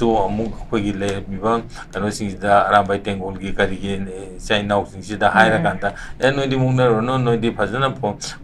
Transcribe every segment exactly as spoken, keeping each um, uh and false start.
Two ꯑꯃꯨꯛ ꯑꯩꯈꯣꯏꯒꯤ ꯂꯩꯔꯝꯃꯤꯕ ꯀꯩꯅꯣꯁꯤꯡꯁꯤꯗ, ꯑꯔꯥꯝꯕꯥꯏ ꯇꯦꯡꯒꯣꯜꯒꯤ ꯀꯔꯤꯒꯤ ꯏꯆꯥ ꯏꯅꯥꯎꯁꯤꯡꯁꯤꯗ ꯍꯥꯏꯔꯀꯥꯟꯗ, "ꯑꯦ, ꯅꯣꯏꯗꯤ ꯃꯨꯛꯅꯔꯨꯔꯅꯨ, ꯅꯣꯏꯗꯤ ꯐꯖꯅ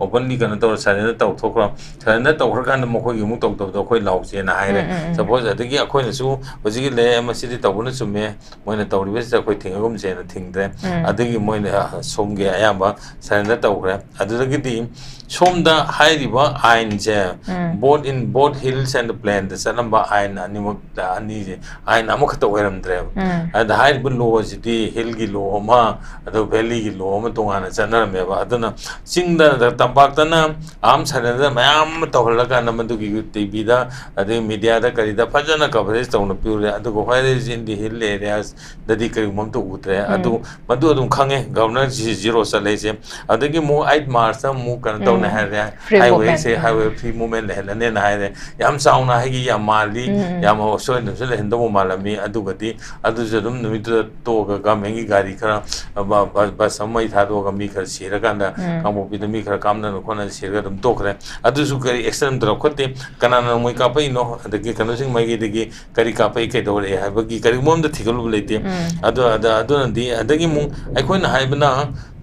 openly ꯀꯩꯅꯣ ꯇꯧꯔ surrender ꯇꯧꯊꯣꯛꯈ꯭ꯔꯣ꯫ Surrender ꯇꯧꯈ꯭ꯔꯀꯥꯟꯗ ꯃꯈꯣꯏꯒꯤ ꯑꯃꯨꯛ ꯇꯧꯗꯕꯗꯣ ꯑꯩꯈꯣꯏ ꯂꯥꯎꯁꯦꯅ" ꯍꯥꯏꯔꯦ꯫ ꯎꯝ, ꯎꯝ, ꯎꯝ꯫ Suppose ꯑꯗꯒꯤ ꯑꯩꯈꯣꯏꯅꯁꯨ ꯍꯧꯖꯤꯛꯀꯤ ꯂꯩ, "ꯃꯁꯤꯗꯤ ꯇꯧꯕꯅ ꯆꯨꯝꯃꯦ, ꯃꯣꯏꯅ ꯇꯧꯔꯤꯕꯁꯤꯗ ꯑꯩꯈꯣꯏ ꯊꯤꯡꯉꯒꯨꯝꯁꯦꯅ" ꯊꯤꯡꯗ꯭ꯔꯦ꯫ ꯎꯝ꯫ ꯑꯗꯒꯤ ꯃꯣꯏꯅ, ꯑ, ꯁꯣꯝꯒꯤ ꯑꯌꯥꯝꯕ surrender ꯇꯧꯈ꯭ꯔꯦ꯫ ꯑꯗꯨꯗꯒꯤꯗꯤ ꯁꯣꯝꯗ ꯍꯥꯏꯔꯤꯕ ꯑꯥꯏꯟꯁꯦ, ꯎꯝ꯫ Both in, both hills and plain ꯗ ꯆꯠꯂꯝꯕ ꯑꯥꯏꯟ ꯑꯅꯤꯃꯛ, ꯑꯅꯤꯁꯦ, ꯑꯥꯏꯟ ꯑꯃꯈꯛꯇ ꯑꯣꯏꯔꯝꯗ꯭ꯔꯦꯕ꯫ ꯎꯝ꯫ ꯑꯗ ꯍꯥꯏꯔꯤꯕ law ꯁꯤꯗꯤ hill ꯒꯤ law ꯑꯃ, ꯑꯗꯨꯒ valley ꯒꯤ law ꯑꯃ ꯇꯣꯉꯥꯟꯅ ꯆꯠꯅꯔꯝꯃꯦꯕ꯫ ꯑꯗꯨꯅ ꯆꯤꯡꯗ, ꯇꯝꯄꯥꯛꯇꯅ arms surrender ꯃꯌꯥꯝ ꯑꯃ ꯇꯧꯍꯜꯂꯀꯥꯟꯗ ꯃꯗꯨꯒꯤ T V ꯗ, ꯑꯗꯩ media ꯗ ꯀꯔꯤꯗ ꯐꯖꯅ coverage ꯇꯧꯅ ꯄꯤꯔꯨꯔꯦ꯫ ꯑꯗꯨꯒ whereas in the hill areas ꯗꯗꯤ ꯀꯔꯤꯒꯨꯝꯕ ꯑꯝꯇ ꯎꯗ꯭ꯔꯦ꯫ ꯎꯝ꯫ ꯑꯗꯨ, ꯃꯗꯨ ꯑꯗꯨꯝ ꯈꯪꯉꯦ, Governor ꯁꯤ zero ꯆꯠꯂꯦꯁꯦ꯫ ꯑꯗꯒꯤ ꯑꯃꯨꯛ eight March ꯇ ꯑꯃꯨꯛ ꯀꯩꯅꯣ ꯇꯧꯅꯤ ꯎꯝ꯫ ꯍꯥꯏꯔꯦ, Free highway movement꯫ ꯁꯦ, ꯎꯝ꯫ Highway free movement ꯂꯩꯍꯜꯂꯅꯦꯅ ꯍꯥꯏꯔꯦ꯫ ꯌꯥꯝ ꯆꯥꯎꯅ ꯍꯥꯏꯒꯤ ꯌꯥꯝ ꯃꯥꯜꯂꯤ, ꯎꯝ, ꯎꯝ꯫ ꯌꯥꯝ ꯑꯁꯣꯏꯗꯅꯁꯨ ꯂꯩꯍꯟꯗꯧꯕ ꯃꯥꯜꯂꯝꯃꯤ꯫ ꯑꯗꯨꯒꯗꯤ ꯑꯗꯨꯁꯨ ꯑꯗꯨꯝ ꯅꯨꯃꯤꯠꯇꯨꯗ ꯇꯣꯛꯑꯒ government ꯒꯤ ꯒꯥꯔꯤ ꯈꯔ, ꯕ-, ꯕ-, bus ꯑꯃ ꯃꯩ ꯊꯥꯗꯣꯛꯑꯒ ꯃꯤ ꯈꯔ ꯁꯤꯔꯀꯥꯟꯗ, ꯎꯝ꯫ ꯀꯥꯡꯄꯣꯛꯄꯤꯗ ꯃꯤ ꯈꯔ ꯀꯥꯞꯅꯗꯅ ꯈꯣꯠꯅꯗꯅ ꯁꯤꯔꯒ ꯑꯗꯨꯝ ꯇꯣꯛꯈ꯭ꯔꯦ꯫ ꯑꯗꯨꯁꯨ ꯀꯔꯤ action ꯑꯝꯇ ꯂꯧꯈꯠꯇꯦ꯫ ꯀꯅꯥꯅ ꯅꯣꯡꯃꯩ ꯀꯥꯞꯄꯛꯏꯅꯣ? ꯑꯗꯒꯤ ꯀꯩꯅꯣꯁꯤꯡ ꯃꯥꯏꯀꯩꯗꯒꯤ ꯀꯔꯤ ꯀꯥꯞꯄꯛꯏ, ꯀꯩꯗꯧꯔꯛꯑꯦ ꯍꯥꯏꯕꯒꯤ ꯀꯔꯤꯒꯨꯝꯕ ꯑꯝꯇ ꯊꯤꯒꯠꯂꯨꯕ ꯂꯩꯇꯦ꯫ ꯎꯝ꯫ ꯑꯗꯨ, ꯑꯗ-, ꯑꯗꯨꯅꯗꯤ, ꯑꯗꯒꯤ ꯑꯃꯨꯛ ꯑꯩꯈꯣꯏꯅ ꯍꯥꯏꯕꯅ,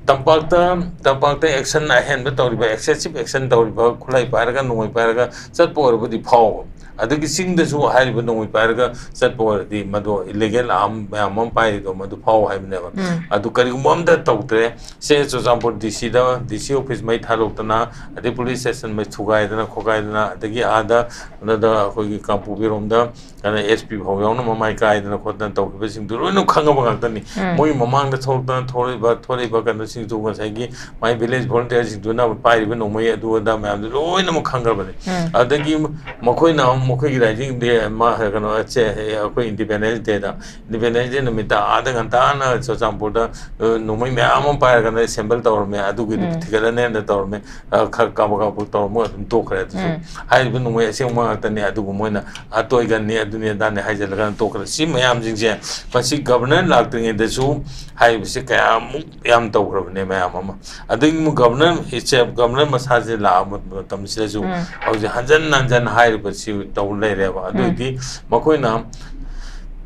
ꯇꯝꯄꯥꯛꯇ, ꯇꯝꯄꯥꯛꯇ action ꯑꯍꯦꯟꯕ ꯇꯧꯔꯤꯕ, excessive action ꯇꯧꯔꯤꯕ, ꯈꯨꯠꯂꯥꯏ ꯄꯥꯏꯔꯒ, ꯅꯣꯡꯃꯩ ꯄꯥꯏꯔꯒ ꯆꯠꯄ ꯑꯣꯏꯔꯕꯗꯤ ꯐꯥꯎꯕ꯫ ꯑꯗꯒꯤ ꯆꯤꯡꯗꯁꯨ ꯍꯥꯏꯔꯤꯕ ꯅꯣꯡꯃꯩ ꯄꯥꯏꯔꯒ ꯆꯠꯄ ꯑꯣꯏꯔꯗꯤ ꯃꯗꯣ illegal arm ꯃꯌꯥꯝ ꯑꯃ ꯄꯥꯏꯔꯤꯗꯣ ꯃꯗꯨ ꯐꯥꯎ ꯍꯥꯏꯕꯅꯦꯕ꯫ ꯎꯝ꯫ ꯑꯗꯨ ꯀꯔꯤꯒꯨꯝꯕ ꯑꯝꯇ ꯇꯧꯗ꯭ꯔꯦ꯫ ꯁꯦ ꯆꯨꯔꯆꯥꯟꯄꯨꯔ D C ꯗ, D C office ꯃꯩ ꯊꯥꯗꯣꯛꯇꯅ, ꯑꯗꯩ police station ꯃꯩ ꯊꯨꯒꯥꯏꯗꯅ ꯈꯣꯠꯀꯥꯏꯗꯅ, ꯑꯗꯒꯤ ꯑꯥꯗ, ꯑꯗꯨꯗ ꯑꯩꯈꯣꯏꯒꯤ ꯀꯥꯡꯄꯣꯛꯄꯤꯔꯣꯝꯗ, ꯑꯗ S P ꯐꯥꯎ ꯌꯥꯎꯅ ꯃꯃꯥꯏ ꯀꯥꯏꯗꯅ ꯈꯣꯠꯇꯅ ꯇꯧꯈꯤꯕꯁꯤꯡꯗꯨ ꯂꯣꯏꯅ ꯈꯪꯉꯕ ꯉꯥꯛꯇꯅꯤ꯫ ꯎꯝ꯫ ꯃꯣꯏꯒꯤ ꯃꯃꯥꯡꯗ ꯊꯣꯛꯂꯛꯇꯅ ꯊꯣꯛꯂꯛꯏꯕ, ꯊꯣꯛꯂꯛꯏꯕ ꯀꯩꯅꯣꯁꯤꯡꯗꯨ ꯉꯁꯥꯏꯒꯤ my village volunteer ꯁꯤꯡꯗꯨꯅ ꯄꯥꯏꯔꯤꯕ ꯅꯣꯡꯃꯩ ꯑꯗꯨ ꯑꯗꯥ ꯃꯌꯥꯝꯗꯨ ꯂꯣꯏꯅꯃꯛ ꯈꯪꯈ꯭ꯔꯕꯅꯤ꯫ ꯎꯝ꯫ ꯑꯗꯒꯤ ꯃꯈꯣꯏꯅ ꯑꯃꯨꯛ ꯃꯈꯣꯏꯒꯤ rising day, ꯃꯥ, ꯀꯩꯅꯣ, ꯆꯦ, ꯑꯩꯈꯣꯏ Independence Day ꯗ, Independence Day ꯅꯨꯃꯤꯠꯇ ꯑꯥꯗ ꯉꯟꯇꯥꯅ ꯆꯨꯔꯆꯥꯟꯄꯨꯔꯗ, ꯑ, ꯅꯣꯡꯃꯩ ꯃꯌꯥꯝ ꯑꯃ ꯄꯥꯏꯔꯒꯅ assemble ꯇꯧꯔꯝꯃꯦ, ꯑꯗꯨꯒꯤꯗꯨ ꯎꯝ꯫ ꯊꯤꯒꯠꯂꯅꯦꯅ ꯇꯧꯔꯝꯃꯦ꯫ ꯑ, ꯈꯔ ꯀꯥꯕꯛ ꯀꯥꯕꯛ ꯇꯧꯔꯝꯃꯒ ꯑꯗꯨꯝ ꯇꯣꯛꯈ꯭ꯔꯦ꯫ ꯑꯗꯨꯁꯨ ꯎꯝ꯫ ꯍꯥꯏꯔꯤꯕ ꯅꯣꯡꯃꯩ ꯑꯁꯦꯡꯕ ꯉꯥꯛꯇꯅꯤ, ꯑꯗꯨꯕꯨ ꯃꯣꯏꯅ ꯑꯇꯣꯏꯒꯟꯅꯤ, ꯑꯗꯨꯅꯤ ꯑꯗꯥꯅꯤ ꯍꯥꯏꯖꯤꯜꯂꯒ ꯇꯣꯛꯈ꯭ꯔꯦ꯫ ꯁꯤ ꯃꯌꯥꯝꯁꯤꯡꯁꯦ, ꯃꯁꯤ governor ꯂꯥꯛꯇ꯭ꯔꯤꯉꯩꯗꯁꯨ ꯍꯥꯏꯔꯤꯕꯁꯤ ꯀꯌꯥꯃꯨꯛ ꯌꯥꯝ ꯇꯧꯈ꯭ꯔꯕꯅꯦ ꯃꯌꯥꯝ ꯑꯃ꯫ ꯑꯗꯒꯤ ꯑꯃꯨꯛ governor itself, governor ꯃꯁꯥꯁꯦ ꯂꯥꯛꯑꯕ ꯃꯇꯝꯁꯤꯗꯁꯨ ꯎꯝ꯫ ꯍꯧꯖꯤꯛ ꯍꯟꯖꯟ ꯍꯟꯖꯟ ꯍꯥꯏꯔꯤꯕꯁꯤ ꯇꯧ ꯂꯩꯔꯦꯕ꯫ ꯑꯗꯨ ꯎꯝ꯫ ꯑꯣꯏꯗꯤ ꯃꯈꯣꯏꯅ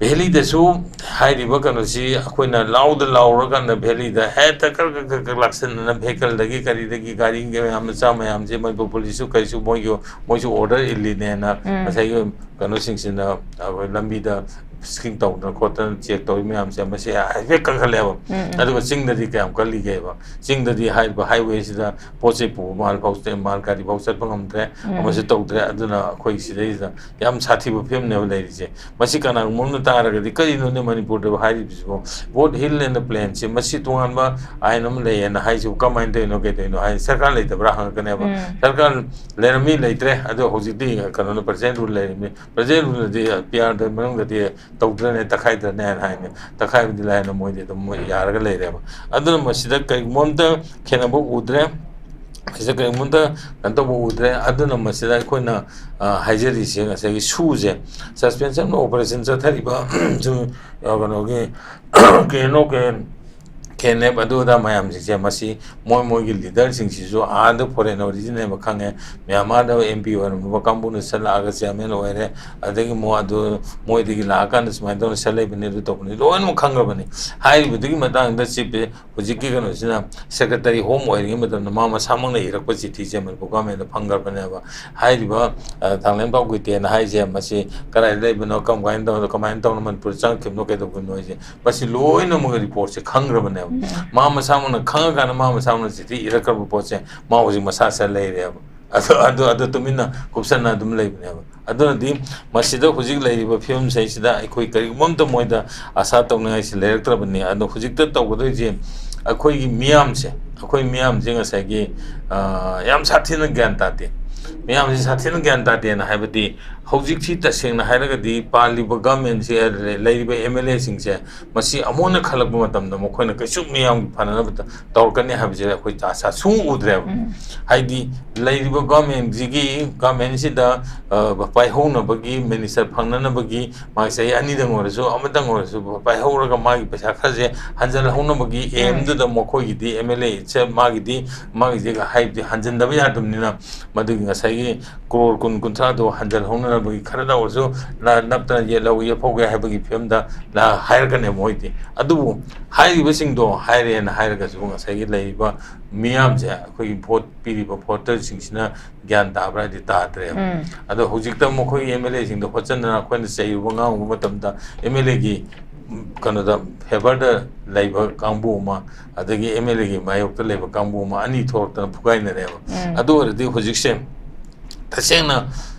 ꯚꯦꯂꯤꯗꯁꯨ ꯍꯥꯏꯔꯤꯕ ꯀꯩꯅꯣꯁꯤ ꯑꯩꯈꯣꯏꯅ ꯂꯥꯎꯗ ꯂꯥꯎꯔꯀꯥꯟꯗ ꯚꯦꯂꯤꯗ ꯍꯦꯛꯇ ꯀꯛ ꯀꯛ ꯀꯛ ꯀꯛ ꯂꯥꯛꯁꯟꯗꯅ ꯚꯦꯍꯤꯀꯜꯗꯒꯤ ꯀꯔꯤꯗꯒꯤ ꯒꯥꯔꯤ ꯃꯌꯥꯝ ꯃꯆꯥ ꯃꯌꯥꯝꯁꯦ ꯃꯅꯤꯄꯨꯔ ꯄꯨꯂꯤꯁꯁꯨ ꯀꯩꯁꯨ ꯃꯣꯏꯒꯤ ꯃꯣꯏꯁꯨ ꯑꯣꯔꯗꯔ ꯏꯜꯂꯤꯅꯦꯅ ꯎꯝ꯫ ꯉꯁꯥꯏꯒꯤ ꯀꯩꯅꯣꯁꯤꯡꯁꯤꯅ ꯑꯩꯈꯣꯏ ꯂꯝꯕꯤꯗ ꯁ꯭ꯀꯤꯡ ꯇꯧꯗꯅ ꯈꯣꯠꯇꯅ ꯆꯦꯛ ꯇꯧꯔꯤ ꯃꯌꯥꯝꯁꯦ ꯃꯁꯤ ꯍꯥꯏꯐꯦꯠ ꯀꯛꯍꯜꯂꯦꯕ꯫ ꯎꯝ, ꯎꯝ꯫ ꯑꯗꯨꯒ ꯆꯤꯡꯗꯗꯤ ꯀꯌꯥꯝ ꯀꯜꯂꯤꯒꯦꯕ? ꯆꯤꯡꯗꯗꯤ ꯍꯥꯏꯔꯤꯕ ꯍꯥꯏꯋꯦꯁꯤꯗ ꯄꯣꯠ ꯆꯩ ꯄꯨꯕ ꯃꯥꯜ ꯐꯥꯎ ꯆꯦ-, ꯃꯥꯜ ꯒꯥꯔꯤ ꯐꯥꯎ ꯆꯠꯄ ꯉꯝꯗ꯭ꯔꯦ, ꯎꯝ꯫ ꯑꯃꯁꯨ ꯇꯧꯗ꯭ꯔꯦ꯫ ꯑꯗꯨꯅ ꯑꯩꯈꯣꯏ ꯁꯤꯗꯩꯁꯤꯗ ꯌꯥꯝ ꯁꯥꯊꯤꯕ ꯐꯤꯕꯝꯅꯦꯕ ꯂꯩꯔꯤꯁꯦ꯫ ꯃꯁꯤ ꯀꯅꯥꯒꯨꯝꯕ ꯑꯃꯅ ꯇꯥꯔꯒꯗꯤ, "ꯀꯔꯤꯅꯣꯅꯦ ꯃꯅꯤꯄꯨꯔꯗ ꯍꯥꯏꯔꯤꯕꯁꯤꯕꯣ? ꯕꯣꯠ ꯍꯤꯜ ꯑꯦꯟ ꯄ꯭ꯂꯦꯟꯁꯤ ꯃꯁꯤ ꯇꯣꯉꯥꯟꯕ ꯑꯥꯏꯟ ꯑꯃ ꯂꯩꯌꯦꯅ ꯍꯥꯏꯁꯤꯕꯨ ꯀꯃꯥꯏꯅ ꯇꯧꯔꯤꯅꯣ, ꯀꯩꯗꯧꯔꯤꯅꯣ?" ꯍꯥꯏ ꯁꯔꯀꯥꯔ ꯂꯩꯇꯕ꯭ꯔꯥ ꯍꯪꯉꯛꯀꯅꯦꯕ꯫ ꯎꯝ꯫ ꯁꯔꯀꯥꯔ ꯂꯩꯔꯝꯃꯤ, ꯂꯩꯇ꯭ꯔꯦ, ꯑꯗꯣ ꯍꯧꯖꯤꯛꯇꯤ ꯀꯩꯅꯣꯅ ꯄ꯭ꯔꯖꯦꯟ ꯔꯨꯜ ꯂꯩꯔꯝꯃꯤ꯫ ꯄ꯭ꯔꯖꯦꯟ ꯔꯨꯜꯗꯗꯤ ꯄꯤ ꯑꯥꯔꯗ ꯃꯅꯨꯡꯗꯗꯤ ꯇꯧꯗ꯭ꯔꯅꯦ, ꯇꯛꯈꯥꯏꯗ꯭ꯔꯅꯦ ꯍꯥꯏꯅ ꯍꯥꯏꯅꯤ꯫ ꯇꯛꯈꯥꯏꯕꯗꯤ ꯂꯥꯏꯅ ꯃꯣꯏꯗꯤ ꯑꯗꯨꯝ ꯃꯣꯏ ꯌꯥꯔꯒ ꯂꯩꯔꯦꯕ꯫ ꯑꯗꯨꯅ ꯃꯁꯤꯗ ꯀꯔꯤꯒꯨꯝꯕ ꯑꯝꯇ ꯈꯦꯠꯅꯕ ꯎꯗ꯭ꯔꯦ꯫ ꯃꯁꯤꯗ ꯀꯔꯤꯒꯨꯝꯕ ꯑꯝꯇ ꯀꯩꯅꯣ ꯇꯧꯕ ꯎꯗ꯭ꯔꯦ꯫ ꯑꯗꯨꯅ ꯃꯁꯤꯗ ꯑꯩꯈꯣꯏꯅ, ꯑ, ꯍꯥꯏꯖꯔꯤꯁꯦ ꯉꯁꯥꯏꯒꯤ ꯁꯨꯁꯦ, suspension operation ꯆꯠꯊꯔꯤꯕ ꯁꯨ, ꯑ, ꯀꯩꯅꯣꯒꯤ ꯀꯦ N O, K and, K and F ꯑꯗꯨ ꯑꯗꯥ ꯃꯌꯥꯝꯁꯤꯡꯁꯦ ꯃꯁꯤ ꯃꯣꯏ ꯃꯣꯏꯒꯤ ꯂꯤꯗꯔꯁꯤꯡꯁꯤꯁꯨ ꯑꯥꯗ ꯐꯣꯔꯦꯟ ꯑꯣꯔꯤꯖꯤꯟ ꯍꯥꯏꯕ ꯈꯪꯉꯦ꯫ ꯃ꯭ꯌꯥꯟꯃꯥꯔꯗ ꯑꯦꯝ ꯄꯤ ꯑꯣꯏꯔꯝꯕ ꯀꯥꯡꯕꯨꯅ ꯆꯠꯂꯛꯑꯒ ꯆꯤꯌꯥꯔꯃꯦꯟ ꯑꯣꯏꯔꯦ꯫ ꯑꯗꯒꯤ ꯃꯣꯏ ꯑꯗꯨ ꯃꯣꯏꯗꯒꯤ ꯂꯥꯛꯑꯀꯥꯟꯗ ꯁꯨꯃꯥꯏꯅ ꯇꯧꯅ ꯁꯠ ꯂꯩꯕꯅꯤ, ꯑꯗꯨ ꯇꯧꯕꯅꯤ, ꯂꯣꯏꯅꯃꯛ ꯈꯪꯈ꯭ꯔꯕꯅꯤ꯫ ꯍꯥꯏꯔꯤꯕꯗꯨꯒꯤ ꯃꯇꯥꯡꯗ ꯆꯤꯞ ꯍꯧꯖꯤꯛꯀꯤ ꯀꯩꯅꯣꯁꯤꯅ ꯁꯦꯀ꯭ꯔꯦꯇꯔꯤ ꯍꯣꯝ ꯑꯣꯏꯔꯤꯉꯩ ꯃꯇꯝꯗ ꯃꯥ ꯃꯁꯥꯃꯛꯅ ꯏꯔꯛꯄ ꯆꯤꯊꯤꯁꯦ ꯃꯅꯤꯄꯨꯔ ꯒꯚꯔꯟꯃꯦꯟꯗ ꯐꯪꯈ꯭ꯔꯕꯅꯦꯕ꯫ ꯍꯥꯏꯔꯤꯕ, ꯑ, ꯊꯥꯡꯂꯦꯟꯄꯥꯎ ꯒꯨꯏꯇꯦꯟ ꯍꯥꯏꯁꯦ ꯃꯁꯤ ꯀꯗꯥꯏꯗ ꯂꯩꯕꯅꯣ, ꯀꯔꯝ ꯀꯥꯏꯅ ꯇꯧ-, ꯀꯃꯥꯏꯅ ꯇꯧꯅ ꯃꯅꯤꯄꯨꯔꯗ ꯆꯪꯉꯛꯈꯤꯕꯅꯣ, ꯀꯩꯗꯧꯕꯅꯣ ꯍꯥꯏꯁꯦ ꯃꯁꯤ ꯂꯣꯏꯅꯃꯛ ꯔꯤꯄꯣꯔꯠꯁꯦ ꯈꯪꯈ꯭ꯔꯕꯅꯦꯕ꯫ ꯎꯝ꯫ ꯃꯥ ꯃꯁꯥꯃꯛꯅ ꯈꯪꯉꯀꯥꯟꯗ ꯃꯥ ꯃꯁꯥꯃꯛꯅ ꯆꯤꯊꯤ ꯏꯔꯛꯈ꯭ꯔꯕ ꯄꯣꯠꯁꯦ ꯃꯥ ꯍꯧꯖꯤꯛ ꯃꯁꯥ ꯆꯠ ꯂꯩꯔꯦꯕ꯫ ꯑꯗꯨ, ꯑꯗꯨ, ꯑꯗꯨ ꯇꯨꯃꯤꯟꯅ ꯀꯨꯞꯁꯟꯅ ꯑꯗꯨꯝ ꯂꯩꯕꯅꯦꯕ꯫ ꯑꯗꯨꯅꯗꯤ ꯃꯁꯤꯗ ꯍꯧꯖꯤꯛ ꯂꯩꯔꯤꯕ ꯐꯤꯕꯝꯁꯤꯗꯩꯁꯤꯗ ꯑꯩꯈꯣꯏ ꯀꯔꯤꯒꯨꯝꯕ ꯑꯝꯇ ꯃꯣꯏꯗ ꯑꯥꯁꯥ ꯇꯧꯅꯤꯡꯉꯥꯏꯁꯤ ꯂꯩꯔꯛꯇ꯭ꯔꯕꯅꯤ꯫ ꯑꯗꯣ ꯍꯧꯖꯤꯛꯇ ꯇꯧꯒꯗꯣꯏꯁꯦ ꯑꯩꯈꯣꯏꯒꯤ ꯃꯤꯌꯥꯝꯁꯦ, ꯑꯩꯈꯣꯏ ꯃꯤꯌꯥꯝꯁꯦ ꯉꯁꯥꯏꯒꯤ, ꯑ, ꯌꯥꯝ ꯁꯥꯊꯤꯅ ꯒ꯭ꯌꯥꯟ ꯇꯥꯗꯦ꯫ ꯃꯤꯌꯥꯝꯁꯤ ꯁꯥꯊꯤꯅ ꯒ꯭ꯌꯥꯟ ꯇꯥꯗꯦꯅ ꯍꯥꯏꯕꯗꯤ ꯍꯧꯖꯤꯛꯁꯤ ꯇꯁꯦꯡꯅ ꯍꯥꯏꯔꯒꯗꯤ ꯄꯥꯜꯂꯤꯕ ꯒꯚꯔꯟꯃꯦꯟꯁꯤ, ꯂꯩꯔꯤꯕ ꯑꯦꯝ ꯑꯦꯜ ꯑꯦꯁꯤꯡꯁꯦ ꯃꯁꯤ ꯑꯃꯨꯛ ꯍꯟꯅ ꯈꯜꯂꯛꯄ ꯃꯇꯝꯗ ꯃꯈꯣꯏꯅ ꯀꯩꯁꯨ ꯃꯤꯌꯥꯝꯒꯤ ꯐꯅꯅꯕ ꯇ-, ꯇꯧꯔꯛꯀꯅꯤ ꯍꯥꯏꯕꯁꯦ ꯑꯩꯈꯣꯏ ꯑꯥꯁꯥ ꯁꯨꯡꯎ ꯎꯗ꯭ꯔꯦꯕ꯫ ꯎꯝ꯫ ꯍꯥꯏꯗꯤ ꯂꯩꯔꯤꯕ ꯒꯚꯔꯟꯃꯦꯟꯁꯤꯒꯤ, ꯒꯚꯔꯟꯃꯦꯟꯁꯤꯗ, ꯑ, ꯄꯥꯏꯍꯧꯅꯕꯒꯤ, ꯃꯤꯅꯤꯁꯇꯔ ꯐꯪꯅꯅꯕꯒꯤ ꯃꯥꯒꯤ ꯆꯍꯤ ꯑꯅꯤꯗꯪ ꯑꯣꯏꯔꯁꯨ ꯑꯃꯇꯪ ꯑꯣꯏꯔꯁꯨ ꯄꯥꯏꯍꯧꯔꯒ ꯃꯥꯒꯤ ꯄꯩꯁꯥ ꯈꯔꯁꯦ ꯍꯟꯖꯤꯜꯍꯧꯅꯕꯒꯤ ꯎꯝ꯫ ꯑꯦꯝꯗꯨꯗ ꯃꯈꯣꯏꯒꯤꯗꯤ ꯑꯦꯝ ꯑꯦꯜ ꯑꯦ ꯃꯥꯒꯤꯗꯤ, ꯃꯥꯒꯤꯗꯤ ꯍꯥꯏꯕꯗꯤ ꯍꯟꯖꯤꯟꯗꯕ ꯌꯥꯗꯕꯅꯤꯅ ꯃꯗꯨꯒꯤ ꯉꯁꯥꯏ ꯀ꯭ꯔꯣꯔ ꯀꯨꯟ ꯀꯨꯟꯊ꯭ꯔꯥꯗꯣ ꯍꯟꯖꯤꯜꯍꯧꯅꯅꯕꯒꯤ ꯈꯔꯗ ꯑꯣꯏꯔꯁꯨ ꯅꯞꯇꯅ ꯌꯦꯠꯍꯧ ꯌꯦꯞꯍꯧꯒꯦ ꯍꯥꯏꯕꯒꯤ ꯐꯤꯕꯝꯗ ꯍꯥꯏꯔꯛꯀꯅꯦꯕ ꯃꯣꯏꯗꯤ꯫ ꯑꯗꯨꯕꯨ ꯍꯥꯏꯔꯤꯕꯁꯤꯡꯗꯣ ꯍꯥꯏꯔꯦꯅ ꯍꯥꯏꯔꯒꯁꯨ ꯉꯁꯥꯏꯒꯤ ꯂꯩꯔꯤꯕ ꯃꯤꯌꯥꯝꯁꯦ, ꯑꯩꯈꯣꯏꯒꯤ ꯚꯣꯠ ꯄꯤꯔꯤꯕ ꯚꯣꯇꯔꯁꯤꯡꯁꯤꯅ ꯒ꯭ꯌꯥꯟ ꯇꯥꯕ꯭ꯔꯥ ꯍꯥꯏꯗꯤ ꯇꯥꯗ꯭ꯔꯦꯕ꯫ ꯑꯗꯣ ꯍꯧꯖꯤꯛꯇ ꯃꯈꯣꯏꯒꯤ ꯑꯦꯝ ꯑꯦꯜ ꯑꯦꯁꯤꯡꯗꯣ ꯍꯣꯠꯆꯟꯗꯅ ꯑꯩꯈꯣꯏꯅ ꯆꯩꯔꯨꯕ ꯉꯥꯡꯉꯨꯕ ꯃꯇꯝꯗ ꯑꯦꯝ ꯑꯦꯜ ꯑꯦꯒꯤ ꯀꯩꯅꯣꯗ ꯐꯦꯚꯔꯗ ꯂꯩꯕ ꯀꯥꯡꯕꯨ ꯑꯃ, ꯑꯗꯒꯤ ꯑꯦꯝ ꯑꯦꯜ ꯑꯦꯒꯤ ꯃꯥꯌꯣꯛꯇ ꯂꯩꯕ ꯀꯥꯡꯕꯨ ꯑꯃ, ꯑꯅꯤ ꯊꯣꯛꯂꯛꯇꯅ ꯐꯨꯒꯥꯏꯅꯔꯦꯕ꯫ ꯑꯗꯨ ꯑꯣꯏꯔꯗꯤ ꯍꯧꯖꯤꯛꯁꯦ ꯇꯁꯦꯡꯅ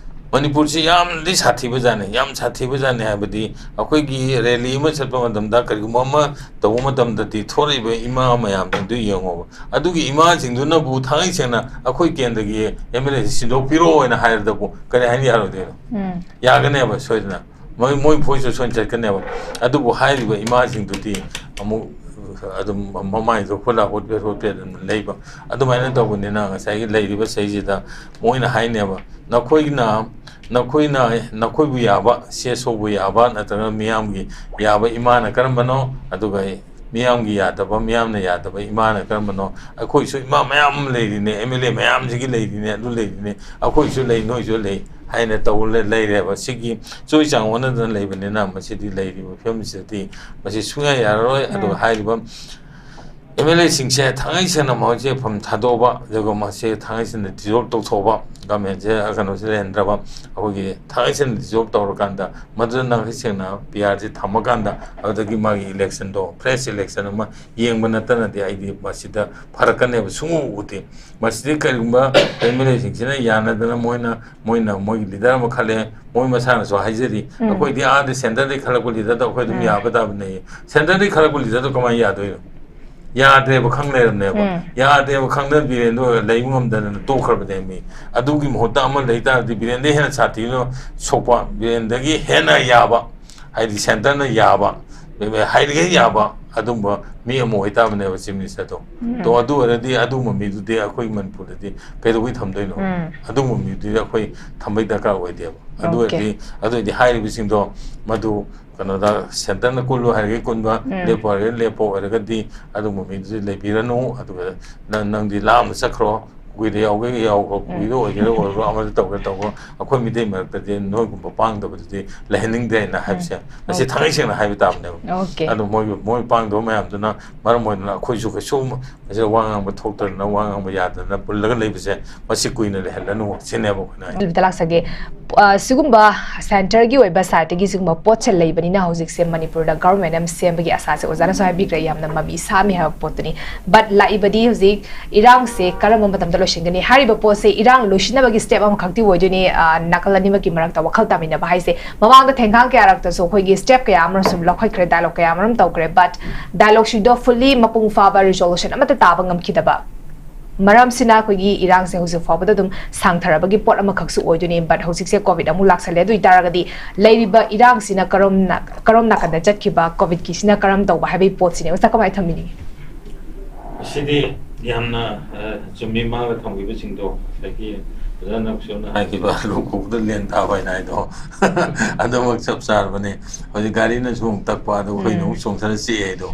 ꯃꯅꯤꯄꯨꯔꯁꯤ ꯌꯥꯝꯅꯗꯤ ꯁꯥꯊꯤꯕ ꯖꯥꯠꯅꯤ, ꯌꯥꯝ ꯁꯥꯊꯤꯕ ꯖꯥꯠꯅꯤ ꯍꯥꯏꯕꯗꯤ ꯑꯩꯈꯣꯏꯒꯤ ꯔꯦꯂꯤ ꯑꯃ ꯆꯠꯄ ꯃꯇꯝꯗ, ꯀꯔꯤꯒꯨꯝꯕ ꯑꯃ ꯇꯧꯕ ꯃꯇꯝꯗꯗꯤ ꯊꯣꯛꯂꯛꯏꯕ ꯏꯃꯥ ꯃꯌꯥꯝꯗꯨ ꯌꯦꯡꯉꯣꯕ꯫ ꯑꯗꯨꯒꯤ ꯏꯃꯥꯁꯤꯡꯗꯨꯅꯕꯨ ꯊꯥꯡꯉꯩ ꯁꯦꯡꯅ ꯑꯩꯈꯣꯏ ꯀꯦꯟꯗ꯭ꯔꯒꯤ ꯑꯦꯝ ꯑꯦꯜ ꯑꯦꯁꯤ ꯁꯤꯟꯗꯣꯛꯄꯤꯔꯣ ꯍꯥꯏꯅ ꯍꯥꯏꯔꯗꯕꯨ ꯀꯔꯤ ꯍꯥꯏꯅ ꯌꯥꯔꯣꯏꯗꯣꯏꯅꯣ? ꯌꯥꯒꯅꯦꯕ ꯁꯣꯏꯗꯅ꯫ ꯃꯣꯏ, ꯃꯣꯏ ꯚꯣꯏꯁꯇꯨ ꯁꯣꯏꯅ ꯆꯠꯀꯅꯦꯕ꯫ ꯑꯗꯨꯕꯨ ꯍꯥꯏꯔꯤꯕ ꯏꯃꯥꯁꯤꯡꯗꯨꯗꯤ ꯑꯃꯨꯛ ꯑꯗꯨꯝ ꯃꯃꯥꯏꯗꯣ ꯍꯣꯠꯂ ꯍꯣꯠꯄꯦ ꯍꯣꯠꯄꯦ ꯑꯗꯨꯝ ꯂꯩꯕ꯫ ꯑꯗꯨꯃꯥꯏꯅ ꯇꯧꯕꯅꯤꯅ ꯉꯁꯥꯏꯒꯤ ꯂꯩꯔꯤꯕ ꯁꯤꯗꯩꯁꯤꯗ ꯃꯣꯏꯅ ꯍꯥꯏꯅꯦꯕ, "ꯅꯈꯣꯏꯅ, ꯅꯈꯣꯏꯅ, ꯅꯈꯣꯏꯕꯨ ꯌꯥꯕ, ꯁꯤ ꯑꯦꯁ ꯑꯣꯕꯨ ꯌꯥꯕ ꯅꯠꯇ꯭ꯔꯒ ꯃꯤꯌꯥꯝꯒꯤ ꯌꯥꯕ ꯏꯃꯥꯅ ꯀꯔꯝꯕꯅꯣ, ꯑꯗꯨꯒ ꯃꯤꯌꯥꯝꯒꯤ ꯌꯥꯗꯕ, ꯃꯤꯌꯥꯝꯅ ꯌꯥꯗꯕ ꯏꯃꯥꯅ ꯀꯔꯝꯕꯅꯣ? ꯑꯩꯈꯣꯏꯁꯨ ꯏꯃꯥ ꯃꯌꯥꯝ ꯑꯃ ꯂꯩꯔꯤꯅꯦ, ꯑꯦꯝ ꯑꯦꯜ ꯑꯦ ꯃꯌꯥꯝꯁꯤꯒꯤ ꯂꯩꯔꯤꯅꯦ, ꯑꯗꯨ ꯂꯩꯔꯤꯅꯦ, ꯑꯩꯈꯣꯏꯁꯨ ꯂꯩ, ꯅꯣꯏꯁꯨ ꯂꯩ" ꯍꯥꯏꯅ ꯇꯧ ꯂꯩ-, ꯂꯩꯔꯦꯕ꯫ ꯁꯤꯒꯤ ꯆꯣꯏ ꯆꯥꯡ ꯑꯣꯟꯅꯗꯅ ꯂꯩꯕꯅꯤꯅ ꯃꯁꯤꯗꯤ ꯂꯩꯔꯤꯕ ꯐꯤꯕꯝꯁꯤꯗꯗꯤ ꯃꯁꯤ ꯁꯨꯡꯌꯥ ꯌꯥꯔꯔꯣꯏ꯫ ꯑꯗꯨꯒ ꯍꯥꯏꯔꯤꯕ ꯑꯦꯝ ꯑꯦꯜ ꯑꯦꯁꯤꯡꯁꯦ ꯊꯥꯡꯉꯩ ꯁꯦꯡꯅ ꯃꯣꯏꯁꯦ ꯐꯝ ꯊꯥꯗꯣꯛꯑꯕ, ꯑꯗꯨꯒ ꯃꯁꯤ ꯊꯥꯡꯉꯩ ꯁꯦꯡꯅ ꯗꯤꯖꯣꯜꯕ ꯇꯧꯊꯣꯛꯑꯕ, ꯒꯃꯦꯟꯁꯦ, ꯀꯩꯅꯣꯁꯦ ꯂꯩꯍꯟꯗ꯭ꯔꯕ, ꯑꯩꯈꯣꯏꯒꯤ ꯊꯥꯡꯉꯩ ꯁꯦꯡꯅ ꯗꯤꯖꯣꯜꯕ ꯇꯧꯔꯀꯥꯟꯗ ꯃꯗꯨꯗ ꯊꯥꯡꯉꯩ ꯁꯦꯡꯅ ꯄꯤ ꯑꯥꯔꯁꯦ ꯊꯝꯃꯀꯥꯟꯗ ꯑꯗꯨꯗꯒꯤ ꯃꯥꯒꯤ ꯏꯂꯦꯛꯁꯟꯗꯣ, ꯐ꯭ꯔꯦꯁ ꯏꯂꯦꯛꯁꯟ ꯑꯃ ꯌꯦꯡꯕ ꯅꯠꯇꯅꯗꯤ ꯑꯩꯗꯤ ꯃꯁꯤꯗ ꯐꯔꯛꯀꯅꯦꯕ ꯁꯨꯡꯎ ꯎꯗꯦ꯫ ꯃꯁꯤꯗꯤ ꯀꯔꯤꯒꯨꯝꯕ ꯑꯦꯝ ꯑꯦꯜ ꯑꯦꯁꯤꯡꯁꯤꯅ ꯌꯥꯅꯗꯅ ꯃꯣꯏꯅ, ꯃꯣꯏꯅ ꯃꯣꯏꯒꯤ ꯂꯤꯗꯔ ꯑꯃ ꯈꯜꯂꯦ, ꯃꯣꯏ ꯃꯁꯥꯅꯁꯨ ꯍꯥꯏꯖꯔꯤ, "ꯑꯩꯈꯣꯏꯗꯤ ꯑꯥꯗ ꯁꯦꯟꯇꯔꯗꯒꯤ ꯈꯜꯂꯛꯄ ꯂꯤꯗꯔꯗ ꯑꯩꯈꯣꯏ ꯑꯗꯨꯝ ꯌꯥꯕ ꯇꯥꯕꯅꯦ"꯫ ꯁꯦꯟꯇꯔꯗꯒꯤ ꯈꯜꯂꯛꯄ ꯂꯤꯗꯔꯗꯣ ꯀꯃꯥꯏꯅ ꯌꯥꯗꯣꯏꯅꯣ? ꯌꯥꯗ꯭ꯔꯦꯕ, ꯈꯪ ꯂꯩꯔꯕꯅꯦꯕ꯫ ꯌꯥꯗ꯭ꯔꯦꯕ, ꯈꯪꯗꯅ ꯕꯤꯔꯦꯟꯗꯣ ꯂꯩꯕ ꯉꯝꯗꯗꯅ ꯇꯣꯛꯈ꯭ꯔꯕꯅꯦ ꯃꯤ꯫ ꯑꯗꯨꯒꯤ ꯃꯍꯨꯠꯇ ꯑꯃ ꯂꯩ ꯇꯥꯔꯗꯤ ꯕꯤꯔꯦꯟꯗꯒꯤ ꯍꯦꯟꯅ ꯁꯥꯊꯤꯅ ꯁꯣꯛꯄ, ꯕꯤꯔꯦꯟꯗꯒꯤ ꯍꯦꯟꯅ ꯌꯥꯕ, ꯍꯥꯏꯗꯤ ꯁꯦꯟꯇꯔꯅ ꯌꯥꯕ, ꯍꯥꯏꯔꯤꯈꯩ ꯌꯥꯕ ꯑꯗꯨꯝꯕ ꯃꯤ ꯑꯃ ꯑꯣꯏꯇꯥꯕꯅꯦꯕ ꯆꯤꯐ ꯃꯤꯅꯤꯁꯇꯔꯗꯣ꯫ ꯎꯝ꯫ ꯇꯣ, ꯑꯗꯨ ꯑꯣꯏꯔꯗꯤ ꯑꯗꯨꯒꯨꯝꯕ ꯃꯤꯗꯨꯗꯤ ꯑꯩꯈꯣꯏ ꯃꯅꯤꯄꯨꯔꯗꯗꯤ ꯀꯩꯗꯧꯕꯩ ꯊꯝꯗꯣꯏꯅꯣ? ꯎꯝ꯫ ꯑꯗꯨꯒꯨꯝꯕ ꯃꯤꯗꯨꯗꯤ ꯑꯩꯈꯣꯏ ꯊꯝꯕꯩ ꯗꯔꯀꯥꯔ ꯑꯣꯏꯗꯦꯕ꯫ ꯑꯗꯨ ꯑꯣꯀꯦ꯫ ꯑꯣꯏꯔꯗꯤ, ꯑꯗꯨ ꯑꯣꯏꯔꯗꯤ ꯍꯥꯏꯔꯤꯕꯁꯤꯡꯗꯣ ꯃꯗꯨ ꯀꯩꯅꯣꯗ ꯁꯦꯟꯇꯔꯅ ꯀꯨꯜꯂꯨ ꯍꯥꯏꯔꯒꯗꯤ ꯀꯨꯟꯕ, ꯎꯝ꯫ ꯂꯦꯞꯄꯨ ꯍꯥꯏꯔꯒꯗꯤ ꯂꯦꯞꯄ ꯑꯣꯏꯔꯒꯗꯤ ꯑꯗꯨꯒꯨꯝꯕ ꯃꯤꯗꯨꯗꯤ ꯂꯩꯕꯤꯔꯅꯨ꯫ ꯑꯗꯨꯒ ꯅꯪ, ꯅꯪꯗꯤ ꯂꯥꯞꯅ ꯆꯠꯈ꯭ꯔꯣ꯫ ꯀꯨꯀꯤꯗ ꯌꯥꯎꯒꯦ ꯌꯥꯎꯈ꯭ꯔꯣ, ꯀꯨꯀꯤꯗ ꯑꯣꯏꯒꯦꯔꯥ ꯑꯣꯏꯔꯣ, ꯑꯃꯗ ꯇꯧꯒꯦ ꯇꯧꯈ꯭ꯔꯣ, ꯑꯩꯈꯣꯏ ꯃꯤꯇꯩ ꯃꯔꯛꯇꯗꯤ ꯅꯣꯏꯒꯨꯝꯕ ꯄꯥꯡꯗꯕꯗꯨꯗꯤ ꯂꯩꯍꯟꯅꯤꯡꯗꯦ ꯍꯥꯏꯅ ꯍꯥꯏꯕꯁꯦ ꯃꯁꯤ ꯊꯥꯡꯒꯩ ꯁꯦꯡꯅ ꯍꯥꯏꯕ ꯇꯥꯕꯅꯦꯕ꯫ ꯑꯣꯀꯦ꯫ ꯑꯗꯣ ꯃꯣꯏ ꯃꯣꯏ ꯄꯥꯡꯗꯕ ꯃꯌꯥꯝꯗꯨꯅ ꯃꯔꯝ ꯑꯣꯏꯗꯅ ꯑꯩꯈꯣꯏꯁꯨ ꯀꯩꯁꯨ ꯃꯁꯤꯗ ꯋꯥ ꯉꯥꯡꯕ ꯊꯣꯛꯇꯗꯅ, ꯋꯥ ꯉꯥꯡꯕ ꯌꯥꯗꯗꯅ ꯄꯨꯜꯂꯒ ꯂꯩꯕꯁꯦ ꯃꯁꯤ ꯀꯨꯏꯅ ꯂꯩꯍꯜꯂꯅꯨ ꯁꯤꯅꯦꯕ ꯑꯩꯈꯣꯏꯅ ꯍꯥꯏ꯫ ꯕꯤꯇꯥ ꯂꯥꯛꯆꯒꯦ꯫ ꯑ, ꯁꯤꯒꯨꯝꯕ ꯁꯦꯟꯇꯔꯒꯤ ꯑꯣꯏꯕ ꯁꯥꯏꯠꯇꯒꯤ ꯁꯤꯒꯨꯝꯕ ꯄꯣꯠꯁꯦ ꯂꯩꯕꯅꯤꯅ ꯍꯧꯖꯤꯛꯁꯦ ꯃꯅꯤꯄꯨꯔꯗ ꯒꯚꯔꯟꯃꯦꯟ ꯑꯃ ꯁꯦꯝꯕꯒꯤ ꯑꯁꯥꯁꯦ ꯑꯣꯖꯥꯅꯁꯨ ꯍꯥꯏꯕꯤꯈ꯭ꯔꯦ, ꯌꯥꯝꯅ ꯃꯃꯤ ꯁꯥꯃꯤ ꯍꯥꯏꯕ ꯄꯣꯠꯇꯨꯅꯤ꯫ ꯕꯠ ꯂꯥꯛꯏꯕꯗꯤ ꯍꯧꯖꯤꯛ ꯏꯔꯥꯡꯁꯦ ꯀꯔꯝꯕ ꯃꯇꯝꯗ ꯂꯣꯏꯁꯤꯟꯒꯅꯤ? ꯍꯥꯏꯔꯤꯕ ꯄꯣꯠꯁꯦ ꯏꯔꯥꯡ ꯂꯣꯏꯁꯤꯟꯅꯕꯒꯤ ꯁ꯭ꯇꯦꯞ ꯑꯃꯈꯛꯇꯤ ꯑꯣꯏꯗꯣꯏꯅꯤ꯫ ꯑ, ꯅꯥꯀꯜ ꯑꯅꯤꯃꯛꯀꯤ ꯃꯔꯛꯇ ꯋꯥꯈꯜ ꯇꯥꯃꯤꯟꯅꯕ ꯍꯥꯏꯁꯦ ꯃꯃꯥꯡꯗ ꯊꯦꯡꯈꯥꯡ ꯀꯌꯥꯔꯛꯇꯁꯨ ꯑꯩꯈꯣꯏꯒꯤ ꯁ꯭ꯇꯦꯞ ꯀꯌꯥ ꯑꯃꯔꯣꯝ ꯁꯨꯝ ꯂꯧꯈꯠꯈ꯭ꯔꯦ, ꯗꯥꯏꯂꯣꯒ ꯀꯌꯥ ꯑꯃꯔꯣꯝ ꯇꯧꯈ꯭ꯔꯦ꯫ ꯕꯠ ꯗꯥꯏꯂꯣꯒꯁꯤꯡꯗꯣ ꯐꯨꯜꯂꯤ ꯃꯄꯨꯡ ꯐꯥꯕ ꯔꯤꯖꯣꯂꯨꯁꯟ ꯑꯃꯠꯇ ꯇꯥꯕ ꯉꯝꯈꯤꯗꯕ ꯃꯔꯝꯁꯤꯅ ꯑꯩꯈꯣꯏꯒꯤ ꯏꯔꯥꯡꯁꯦ ꯍꯧꯖꯤꯛ ꯐꯥꯎꯕꯗ ꯑꯗꯨꯝ ꯁꯥꯡꯊꯔꯕꯒꯤ ꯄꯣꯠ ꯑꯃꯈꯛꯁꯨ ꯑꯣꯏꯗꯣꯏꯅꯤ꯫ ꯕꯠ ꯍꯧꯖꯤꯛꯁꯦ ꯀꯣꯚꯤꯗ ꯑꯃꯨꯛ ꯂꯥꯛꯁꯜꯂꯦ꯫ ꯑꯗꯨ ꯑꯣꯏꯇꯥꯔꯒꯗꯤ ꯂꯩꯔꯤꯕ ꯏꯔꯥꯡꯁꯤꯅ ꯀꯔꯣꯝ ꯅꯥ-, ꯀꯔꯣꯝ ꯅꯥꯀꯟꯗ ꯆꯠꯈꯤꯕ, ꯀꯣꯚꯤꯗꯀꯤꯁꯤꯅ ꯀꯔꯝ ꯇꯧꯕ ꯍꯥꯏꯕꯒꯤ ꯄꯣꯠꯁꯤꯅꯦ꯫ ꯑꯣꯖꯥ, ꯀꯃꯥꯏꯅ ꯊꯝꯕꯤꯅꯤꯡꯉꯤ? ꯃꯁꯤꯗꯤ ꯌꯥꯝꯅ, ꯑ, ꯆꯨꯝꯃꯤ, ꯃꯥꯒ ꯊꯝꯈꯤꯕꯁꯤꯡꯗꯣ, ꯑꯗꯒꯤ ꯑꯣꯖꯥ ꯅꯛꯁꯣꯅ ꯍꯥꯏꯈꯤꯕ "ꯂꯨ ꯀꯧꯕꯗ ꯂꯦꯟ ꯊꯥꯕ" ꯍꯥꯏꯅ ꯍꯥꯏꯗꯣ ꯑꯗꯨꯃꯛ ꯆꯞ ꯆꯥꯔꯕꯅꯤ꯫ ꯍꯧꯖꯤꯛ ꯒꯥꯔꯤꯅꯁꯨ ꯑꯃꯨꯛ ꯇꯛꯄ, ꯑꯗꯨꯒ ꯍꯨꯏꯅ ꯑꯃꯨꯛ ꯆꯣꯡꯊꯔ ꯆꯤꯛꯑꯦ ꯍꯥꯏꯗꯣ꯫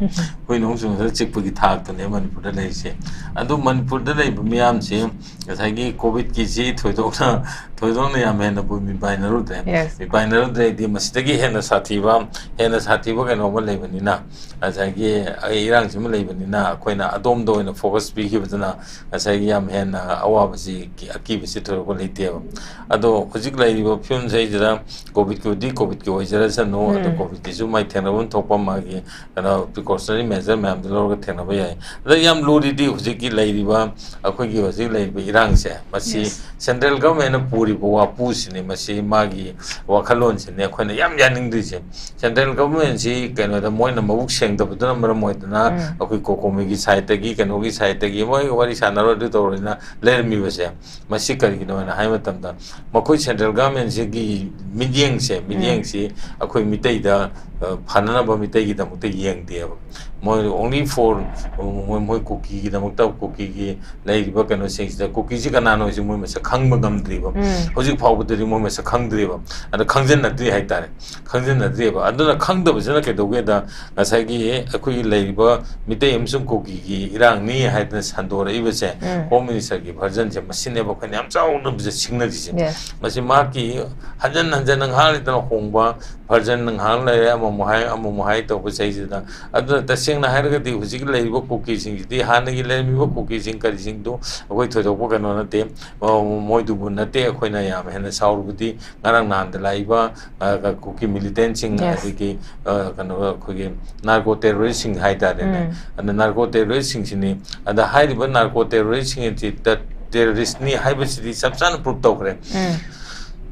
ꯍꯨꯏꯅ ꯑꯃꯨꯛ ꯆꯣꯡꯊꯔ ꯆꯤꯛꯄꯒꯤ ꯊꯥꯛꯇꯅꯦ ꯃꯅꯤꯄꯨꯔꯗ ꯂꯩꯔꯤꯁꯦ꯫ ꯑꯗꯨ ꯃꯅꯤꯄꯨꯔꯗ ꯂꯩꯕ ꯃꯤꯌꯥꯝꯁꯤ ꯉꯁꯥꯏꯒꯤ ꯀꯣꯚꯤꯗꯀꯤꯁꯤ ꯊꯣꯏꯗꯣꯛꯅ, ꯊꯣꯏꯗꯣꯛꯅ ꯌꯥꯝ ꯍꯦꯟꯅꯕꯨ ꯃꯤꯄꯥꯏꯅꯔꯨꯗ꯭ꯔꯦ꯫ Yes. ꯃꯤꯄꯥꯏꯅꯔꯨꯗ꯭ꯔꯦ ꯍꯥꯏꯗꯤ ꯃꯁꯤꯗꯒꯤ ꯍꯦꯟꯅ ꯁꯥꯊꯤꯕ, ꯍꯦꯟꯅ ꯁꯥꯊꯤꯕ ꯀꯩꯅꯣ ꯑꯃ ꯂꯩꯕꯅꯤꯅ, ꯉꯁꯥꯏꯒꯤ ꯑꯩ ꯏꯔꯥꯡꯁꯤꯃ ꯂꯩꯕꯅꯤꯅ ꯑꯩꯈꯣꯏꯅ ꯑꯗꯣꯝꯗ ꯑꯣꯏꯅ ꯐꯣꯀꯁ ꯄꯤꯈꯤꯕꯗꯨꯅ ꯉꯁꯥꯏꯒꯤ ꯌꯥꯝ ꯍꯦꯟꯅ ꯑꯋꯥꯕꯁꯤ, ꯑꯀꯤꯕꯁꯤ ꯊꯣꯏꯗꯣꯛꯄ ꯂꯩꯇꯦꯕ꯫ ꯑꯗꯣ ꯍꯧꯖꯤꯛ ꯂꯩꯔꯤꯕ ꯐꯤꯕꯝꯁꯤꯗꯩꯁꯤꯗ ꯀꯣꯚꯤꯗꯀꯤꯕꯨꯗꯤ ꯀꯣꯚꯤꯗꯀꯤ ꯑꯣꯏꯖꯔꯁꯅꯨ, ꯑꯗꯣ ꯀꯣꯚꯤꯗꯀꯤꯁꯨ ꯃꯥꯏ ꯊꯦꯡꯅꯐꯝ ꯊꯣꯛꯄ ꯃꯥꯒꯤ ꯀꯩꯅꯣ ꯄ꯭ꯔꯤꯀꯣꯁꯅꯔꯤ ꯃꯦꯖꯔ ꯃꯌꯥꯝꯗꯨ ꯂꯧꯔꯒ ꯊꯦꯡꯅꯕ ꯌꯥꯏ꯫ ꯑꯗ ꯌꯥꯝ ꯂꯨꯔꯤꯗꯤ ꯍꯧꯖꯤꯛꯀꯤ ꯂꯩꯔꯤꯕ, ꯑꯩꯈꯣꯏꯒꯤ ꯍꯧꯖꯤꯛ ꯂꯩꯔꯤꯕ ꯏꯔꯥꯡꯁꯦ, ꯃꯁꯤ ꯁꯦꯟꯇ꯭ꯔꯦꯜ ꯒꯚꯔꯟꯃꯦꯟꯅ ꯄꯨꯔꯤꯕ ꯋꯥꯄꯨꯁꯤꯅꯤ, ꯃꯁꯤ ꯃꯥꯒꯤ ꯋꯥꯈꯜꯂꯣꯟꯁꯤꯅꯤ ꯑꯩꯈꯣꯏꯅ ꯌꯥꯝ ꯌꯥꯅꯤꯡꯗ꯭ꯔꯤꯁꯦ꯫ ꯁꯦꯟꯇ꯭ꯔꯦꯜ ꯒꯚꯔꯟꯃꯦꯟꯁꯤ ꯀꯩꯅꯣꯗ ꯃꯣꯏꯅ ꯃꯕꯨꯛ ꯁꯦꯡꯗꯕꯗꯨꯅ ꯃꯔꯝ ꯑꯣꯏꯗꯅ ꯑꯩꯈꯣꯏ ꯀꯣꯀꯣꯃꯤꯒꯤ ꯁꯥꯏꯠꯇꯒꯤ, ꯀꯩꯅꯣꯒꯤ ꯁꯥꯏꯠꯇꯒꯤ ꯃꯣꯏ ꯋꯥꯔꯤ ꯁꯥꯟꯅꯔꯣꯏ, ꯑꯗꯨ ꯇꯧꯔꯣꯏꯅ ꯂꯩꯔꯝꯃꯤꯕꯁꯦ, ꯃꯁꯤ ꯀꯔꯤꯒꯤꯅꯣ ꯍꯥꯏꯅ ꯍꯥꯏꯕ ꯃꯇꯝꯗ, ꯃꯈꯣꯏ ꯁꯦꯟꯇ꯭ꯔꯦꯜ ꯒꯚꯔꯟꯃꯦꯟꯁꯤꯒꯤ ꯃꯤꯠꯌꯦꯡꯁꯦ, ꯃꯤꯠꯌꯦꯡꯁꯤ ꯑꯩꯈꯣꯏ ꯃꯤꯇꯩꯗ, ꯑ, ꯐꯅꯅꯕ ꯃꯤꯇꯩꯒꯤꯗꯃꯛꯇ ꯌꯦꯡꯗꯦꯕ꯫ ꯃꯣꯏ only for, ꯃꯣꯏ, ꯃꯣꯏ ꯀꯨꯀꯤꯒꯤꯗꯃꯛꯇ, ꯀꯨꯀꯤꯒꯤ ꯂꯩꯔꯤꯕ ꯀꯩꯅꯣꯁꯤꯡꯁꯤꯗ, ꯀꯨꯀꯤꯁꯤ ꯀꯅꯥꯅꯣ ꯍꯥꯏꯁꯤ ꯃꯣꯏ ꯃꯁꯛ ꯈꯪꯕ ꯉꯝꯗ꯭ꯔꯤꯕ꯫ ꯍꯧꯖꯤꯛ ꯐꯥꯎꯕꯗꯗꯤ ꯃꯣꯏ ꯃꯁꯛ ꯈꯪꯗ꯭ꯔꯤꯕ, ꯑꯗ ꯈꯪꯖꯟꯅꯗ꯭ꯔꯤ ꯍꯥꯏꯇꯥꯔꯦ꯫ ꯈꯪꯖꯟꯅꯗ꯭ꯔꯤꯕ꯫ ꯑꯗꯨꯅ ꯈꯪꯗꯕꯁꯤꯅ ꯀꯩꯗꯧꯒꯦꯗ, ꯉꯁꯥꯏꯒꯤ ꯑꯩꯈꯣꯏꯒꯤ ꯂꯩꯔꯤꯕ ꯃꯤꯇꯩ ꯑꯃꯁꯨꯡ ꯀꯨꯀꯤꯒꯤ ꯏꯔꯥꯡꯅꯤ ꯍꯥꯏꯗꯅ ꯁꯟꯗꯣꯔꯛꯏꯕꯁꯦ, ꯎꯝ꯫ ꯍꯣꯝ ꯃꯤꯅꯤꯁꯇꯔꯒꯤ ꯚꯔꯖꯟꯁꯦ ꯃꯁꯤꯅꯦꯕ ꯑꯩꯈꯣꯏꯅ ꯌꯥꯝ ꯆꯥꯎꯅ ꯁꯤꯡꯅꯔꯤꯁꯦ꯫ Yes. ꯃꯁꯤ ꯃꯍꯥꯛꯀꯤ ꯍꯟꯖꯟ ꯍꯟꯖꯟꯅ ꯉꯥꯏꯍꯥꯛ ꯂꯩꯇꯅ ꯍꯣꯡꯕ ꯚꯔꯖꯟ, ꯉꯥꯏꯍꯥꯛ ꯂꯩꯔꯦ ꯑꯃꯃꯨꯛ ꯍꯥꯏ ꯑꯃꯃꯨꯛ ꯍꯥꯏ ꯇꯧꯕ ꯆꯍꯤꯁꯤꯗ꯫ ꯑꯗꯨꯅ ꯇꯁꯦꯡꯅ ꯍꯥꯏꯔꯒꯗꯤ ꯍꯧꯖꯤꯛ ꯂꯩꯔꯤꯕ ꯀꯨꯀꯤꯁꯤꯡꯁꯤꯗꯤ ꯍꯥꯟꯅꯒꯤ ꯂꯩꯔꯝꯃꯤꯕ ꯀꯨꯀꯤꯁꯤꯡ ꯀꯔꯤꯁꯤꯡꯗꯨ ꯑꯩꯈꯣꯏ ꯊꯣꯏꯗꯣꯛꯄ ꯀꯩꯅꯣ ꯅꯠꯇꯦ꯫ ꯑ, ꯃꯣꯏꯗꯨꯕꯨ ꯅꯠꯇꯦ ꯑꯩꯈꯣꯏꯅ ꯌꯥꯝ ꯍꯦꯟꯅ ꯁꯥꯎꯔꯨꯕꯗꯤ꯫ ꯉꯔꯥꯡ ꯅꯍꯥꯟꯗ ꯂꯥꯛꯏꯕ, ꯑ, ꯀꯨꯀꯤ ꯃꯤꯂꯤꯇꯦꯟꯁꯤꯡ, Yes. ꯑꯗꯒꯤ, ꯑ, ꯀꯩꯅꯣ, ꯑꯩꯈꯣꯏꯒꯤ ꯅꯥꯔꯀꯣ ꯇꯦꯔꯣꯔꯤꯁꯁꯤꯡ ꯍꯥꯏꯇꯥꯔꯦꯅꯦ꯫ ꯎꯝ꯫ ꯑꯗ ꯅꯥꯔꯀꯣ ꯇꯦꯔꯣꯔꯤꯁꯁꯤꯡꯁꯤꯅꯤ꯫ ꯑꯗ ꯍꯥꯏꯔꯤꯕ ꯅꯥꯔꯀꯣ ꯇꯦꯔꯣꯔꯤꯁꯁꯤꯡ ꯑꯁꯤ ꯇ-, ꯇꯦꯔꯣꯔꯤꯁꯅꯤ ꯍꯥꯏꯕꯁꯤꯗꯤ ꯆꯞ ꯆꯥꯅ ꯄ꯭ꯔꯨꯞ ꯇꯧꯈ꯭ꯔꯦ꯫ ꯎꯝ꯫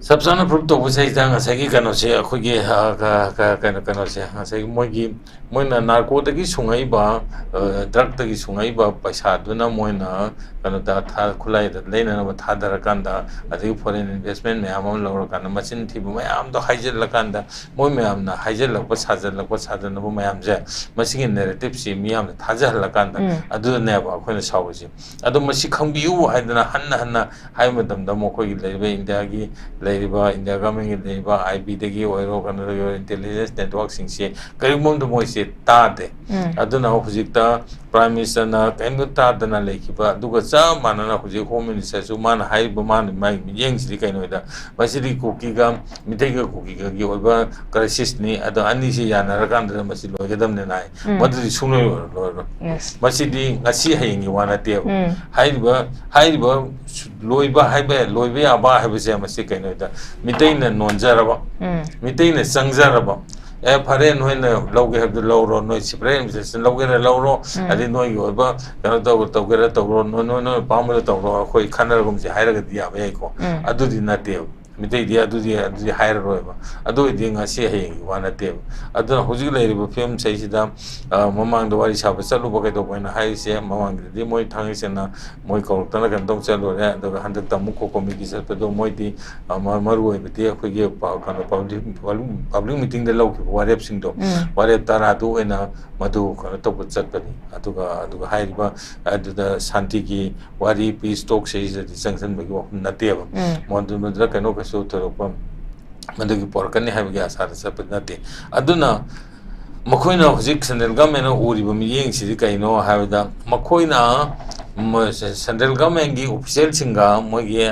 ꯆꯞ ꯆꯥꯅ ꯄ꯭ꯔꯨꯞ ꯇꯧꯕꯁꯤꯗꯩꯗ ꯉꯁꯥꯏꯒꯤ ꯀꯩꯅꯣꯁꯦ ꯑꯩꯈꯣꯏꯒꯤ, ꯑ, ꯀ-, ꯀ-, ꯀꯩꯅꯣ, ꯀꯩꯅꯣꯁꯦ ꯉꯁꯥꯏꯒꯤ ꯃꯣꯏꯒꯤ, ꯃꯣꯏꯅ ꯅꯥꯔꯀꯣꯗꯒꯤ ꯁꯨꯡꯉꯛꯏꯕ, ꯑ, ꯗ꯭ꯔꯛꯇꯒꯤ ꯁꯨꯡꯉꯛꯏꯕ ꯄꯩꯁꯥꯗꯨꯅ ꯃꯣꯏꯅ ꯀꯩꯅꯣꯗ ꯊꯥ-, ꯈꯨꯠꯂꯥꯏꯗ ꯂꯩꯅꯅꯕ ꯊꯥꯗꯔꯀꯥꯟꯗ, ꯑꯗꯒꯤ ꯐꯣꯔꯦꯟ ꯏꯟꯚꯦꯁꯃꯦꯟ ꯃꯌꯥꯝ ꯑꯃ ꯂꯧꯔꯀꯥꯟꯗ, ꯃꯆꯤꯟ ꯊꯤꯕ ꯃꯌꯥꯝꯗꯣ ꯍꯥꯏꯖꯤꯜꯂꯀꯥꯟꯗ, ꯃꯣꯏ ꯃꯌꯥꯝꯅ ꯍꯥꯏꯖꯤꯜꯂꯛꯄ, ꯁꯥꯖꯤꯜꯂꯛꯄ, ꯁꯥꯖꯤꯟꯅꯕ ꯃꯌꯥꯝꯁꯦ, ꯃꯁꯤꯒꯤ ꯅꯦꯔꯦꯇꯤꯞꯁꯤ ꯃꯤꯌꯥꯝꯗ ꯊꯥꯖꯍꯜꯂꯀꯥꯟꯗ, ꯎꯝ꯫ ꯑꯗꯨꯗꯅꯦꯕ ꯑꯩꯈꯣꯏꯅ ꯁꯥꯎꯔꯤꯁꯦ꯫ ꯑꯗꯣ ꯃꯁꯤ ꯈꯪꯕꯤꯌꯨ ꯍꯥꯏꯗꯅ ꯍꯟꯅ ꯍꯟꯅ ꯍꯥꯏꯕ ꯃꯇꯝꯗ, ꯃꯈꯣꯏꯒꯤ ꯂꯩꯔꯤꯕ ꯏꯟꯗꯤꯌꯥꯒꯤ ꯂꯩꯔꯤꯕ, ꯏꯟꯗꯤꯌꯥ ꯒꯚꯔꯟꯃꯦꯟꯒꯤ ꯂꯩꯔꯤꯕ ꯑꯥꯏ ꯕꯤꯗꯒꯤ ꯑꯣꯏꯔꯣ, ꯀꯩꯅꯣꯗꯒꯤ ꯑꯣꯏꯔꯣ, ꯏꯟꯇꯦꯂꯤꯖꯦꯟꯁ ꯅꯦꯠꯋꯥꯔꯛꯁꯤꯡꯁꯦ ꯀꯔꯤꯒꯨꯝꯕ ꯑꯃꯗ ꯃꯣꯏꯁꯦ ꯇꯥꯗꯦ꯫ ꯎꯝ꯫ ꯑꯗꯨꯅ ꯍꯧꯖꯤꯛꯇ ꯄ꯭ꯔꯥꯏꯝ ꯃꯤꯅꯤꯁꯇꯔꯅ ꯀꯔꯤꯝꯇ ꯇꯥꯗꯅ ꯂꯩꯈꯤꯕ, ꯑꯗꯨꯒ ꯆꯞ ꯃꯥꯟꯅꯅ ꯍꯧꯖꯤꯛ ꯍꯣꯝ ꯃꯤꯅꯤꯁꯇꯔꯁꯨ ꯃꯥꯅ ꯍꯥꯏꯔꯤꯕ, ꯃꯥꯅ ꯃꯥꯒꯤ ꯃꯤꯠꯌꯦꯡꯁꯤꯗꯤ ꯀꯩꯅꯣꯗ, ꯃꯁꯤꯗꯤ ꯀꯨꯀꯤꯒ, ꯃꯤꯇꯩꯒ ꯀꯨꯀꯤꯒꯒꯤ ꯑꯣꯏꯕ ꯀ꯭ꯔꯥꯏꯁꯤꯁꯅꯤ, ꯑꯗꯣ ꯑꯅꯤꯁꯤ ꯌꯥꯅꯔꯀꯥꯟꯗ ꯃꯁꯤ ꯂꯣꯏꯒꯗꯕꯅꯤꯅ ꯍꯥꯏ꯫ ꯎꯝ꯫ ꯃꯗꯨꯗꯤ ꯁꯨꯡꯂꯣꯏ ꯂꯣꯏꯔꯣꯏ꯫ Yes. ꯃꯁꯤꯗꯤ ꯉꯁꯤ ꯍꯌꯦꯡꯒꯤ ꯋꯥ ꯅꯠꯇꯦꯕ꯫ ꯎꯝ꯫ ꯍꯥꯏꯔꯤꯕ, ꯍꯥꯏꯔꯤꯕ ꯁꯨ-, ꯂꯣꯏꯕ ꯍꯥꯏꯕ, ꯂꯣꯏꯕ ꯌꯥꯕ ꯍꯥꯏꯕꯁꯦ ꯃꯁꯤ ꯀꯩꯅꯣꯗ, ꯃꯤꯇꯩꯅ ꯅꯣꯟꯖꯔꯕ, ꯎꯝ꯫ ꯃꯤꯇꯩꯅ ꯆꯪꯖꯔꯕ, "ꯑꯦ, ꯐꯔꯦ, ꯅꯣꯏꯅ ꯂꯧꯒꯦ ꯍꯥꯏꯕꯗꯨ ꯂꯧꯔꯣ, ꯅꯣꯏ ꯁꯤꯄꯔꯦꯠ ꯑꯦꯗꯃꯤꯅꯤꯁꯇ꯭ꯔꯦꯁꯟ ꯂꯧꯒꯦꯔꯥ ꯂꯧꯔꯣ, ꯎꯝ꯫ ꯑꯗꯩ ꯅꯣꯏꯒꯤ ꯑꯣꯏꯕ ꯀꯩꯅꯣ ꯇꯧ-, ꯇꯧꯒꯦꯔꯥ ꯇꯧꯔꯣ, ꯅꯣꯏ, ꯅꯣꯏ, ꯅꯣꯏ ꯑꯄꯥꯝꯕꯗ ꯇꯧꯔꯣ, ꯑꯩꯈꯣꯏ ꯈꯟꯅꯔꯒꯨꯝꯁꯦ" ꯍꯥꯏꯔꯒꯗꯤ ꯌꯥꯕ ꯌꯥꯏꯀꯣ꯫ ꯎꯝ꯫ ꯑꯗꯨꯗꯤ ꯅꯠꯇꯦꯕ꯫ ꯃꯤꯇꯩꯗꯤ ꯑꯗꯨꯗꯤ ꯑꯗꯨꯗꯤ ꯍꯥꯏꯔꯔꯣꯏꯕ꯫ ꯑꯗꯨ ꯑꯣꯏꯗꯤ ꯉꯁꯤ ꯍꯌꯦꯡꯒꯤ ꯋꯥ ꯅꯠꯇꯦꯕ꯫ ꯑꯗꯨꯅ ꯍꯧꯖꯤꯛ ꯂꯩꯔꯤꯕ ꯐꯤꯕꯝꯁꯤꯗꯩꯁꯤꯗ, ꯑ, ꯃꯃꯥꯡꯗ ꯋꯥꯔꯤ ꯁꯥꯕ ꯆꯠꯂꯨꯕ ꯀꯩꯗꯧꯕ ꯍꯥꯏꯅ ꯍꯥꯏꯔꯤꯁꯦ, ꯃꯃꯥꯡꯗꯗꯤ ꯃꯣꯏ ꯊꯥꯡꯒꯩ ꯁꯦꯡꯅ ꯃꯣꯏ ꯀꯧꯔꯛꯇꯅ ꯀꯩꯅꯣ ꯇꯧ ꯆꯠꯂꯨꯔꯦ꯫ ꯑꯗꯨꯒ ꯍꯟꯗꯛꯇ ꯑꯃꯨꯛ ꯀꯣ ꯀꯣꯃꯤꯇꯤ ꯆꯠꯄꯗꯣ ꯃꯣꯏꯗꯤ, ꯑ, ꯃ-, ꯃꯔꯨ ꯑꯣꯏꯕꯗꯤ ꯑꯩꯈꯣꯏꯒꯤ ꯄ-, ꯀꯩꯅꯣ ꯄꯕ꯭ꯂꯤꯛ, ꯄꯕ꯭ꯂꯤꯛ, ꯄꯕ꯭ꯂꯤꯛ ꯃꯤꯇꯤꯡꯗ ꯂꯧꯈꯤꯕ ꯋꯥꯔꯦꯞꯁꯤꯡꯗꯣ, ꯎꯝ꯫ ꯋꯥꯔꯦꯞ ꯇꯔꯥꯗꯨ ꯑꯣꯏꯅ ꯃꯗꯨ ꯀꯩꯅꯣ ꯇꯧꯕ ꯆꯠꯄꯅꯤ꯫ ꯑꯗꯨꯒ, ꯑꯗꯨꯒ ꯍꯥꯏꯔꯤꯕ ꯑꯗꯨꯗ ꯁꯥꯟꯇꯤꯒꯤ ꯋꯥꯔꯤ, ꯄꯤꯁ ꯇꯣꯛꯁ ꯁꯤꯗꯗꯤ ꯆꯪꯁꯤꯟꯕꯒꯤ ꯋꯥꯐꯝ ꯅꯠꯇꯦꯕ꯫ ꯎꯝ꯫ ꯃꯗꯨꯗ ꯀꯩꯅꯣ ꯀꯩꯁꯨ ꯊꯣꯏꯗꯣꯛꯄ ꯃꯗꯨꯒꯤ ꯄꯣꯔꯛꯀꯅꯤ ꯍꯥꯏꯕꯒꯤ ꯑꯁꯥꯗ ꯆꯠꯄꯗꯤ ꯅꯠꯇꯦ꯫ ꯑꯗꯨꯅ ꯃꯈꯣꯏꯅ ꯍꯧꯖꯤꯛ ꯁꯦꯟꯇ꯭ꯔꯦꯜ ꯒꯚꯔꯟꯃꯦꯟꯅ ꯎꯔꯤꯕ ꯃꯤꯠꯌꯦꯡꯁꯤꯗꯤ ꯀꯩꯅꯣ ꯍꯥꯏꯕꯗ, ꯃꯈꯣꯏꯅ ꯃ-, ꯁꯦ-, ꯁꯦꯟꯇ꯭ꯔꯦꯜ ꯒꯚꯔꯟꯃꯦꯟꯒꯤ ꯑꯣꯐꯤꯁꯦꯜꯁꯤꯡꯒ ꯃꯣꯏꯒꯤ,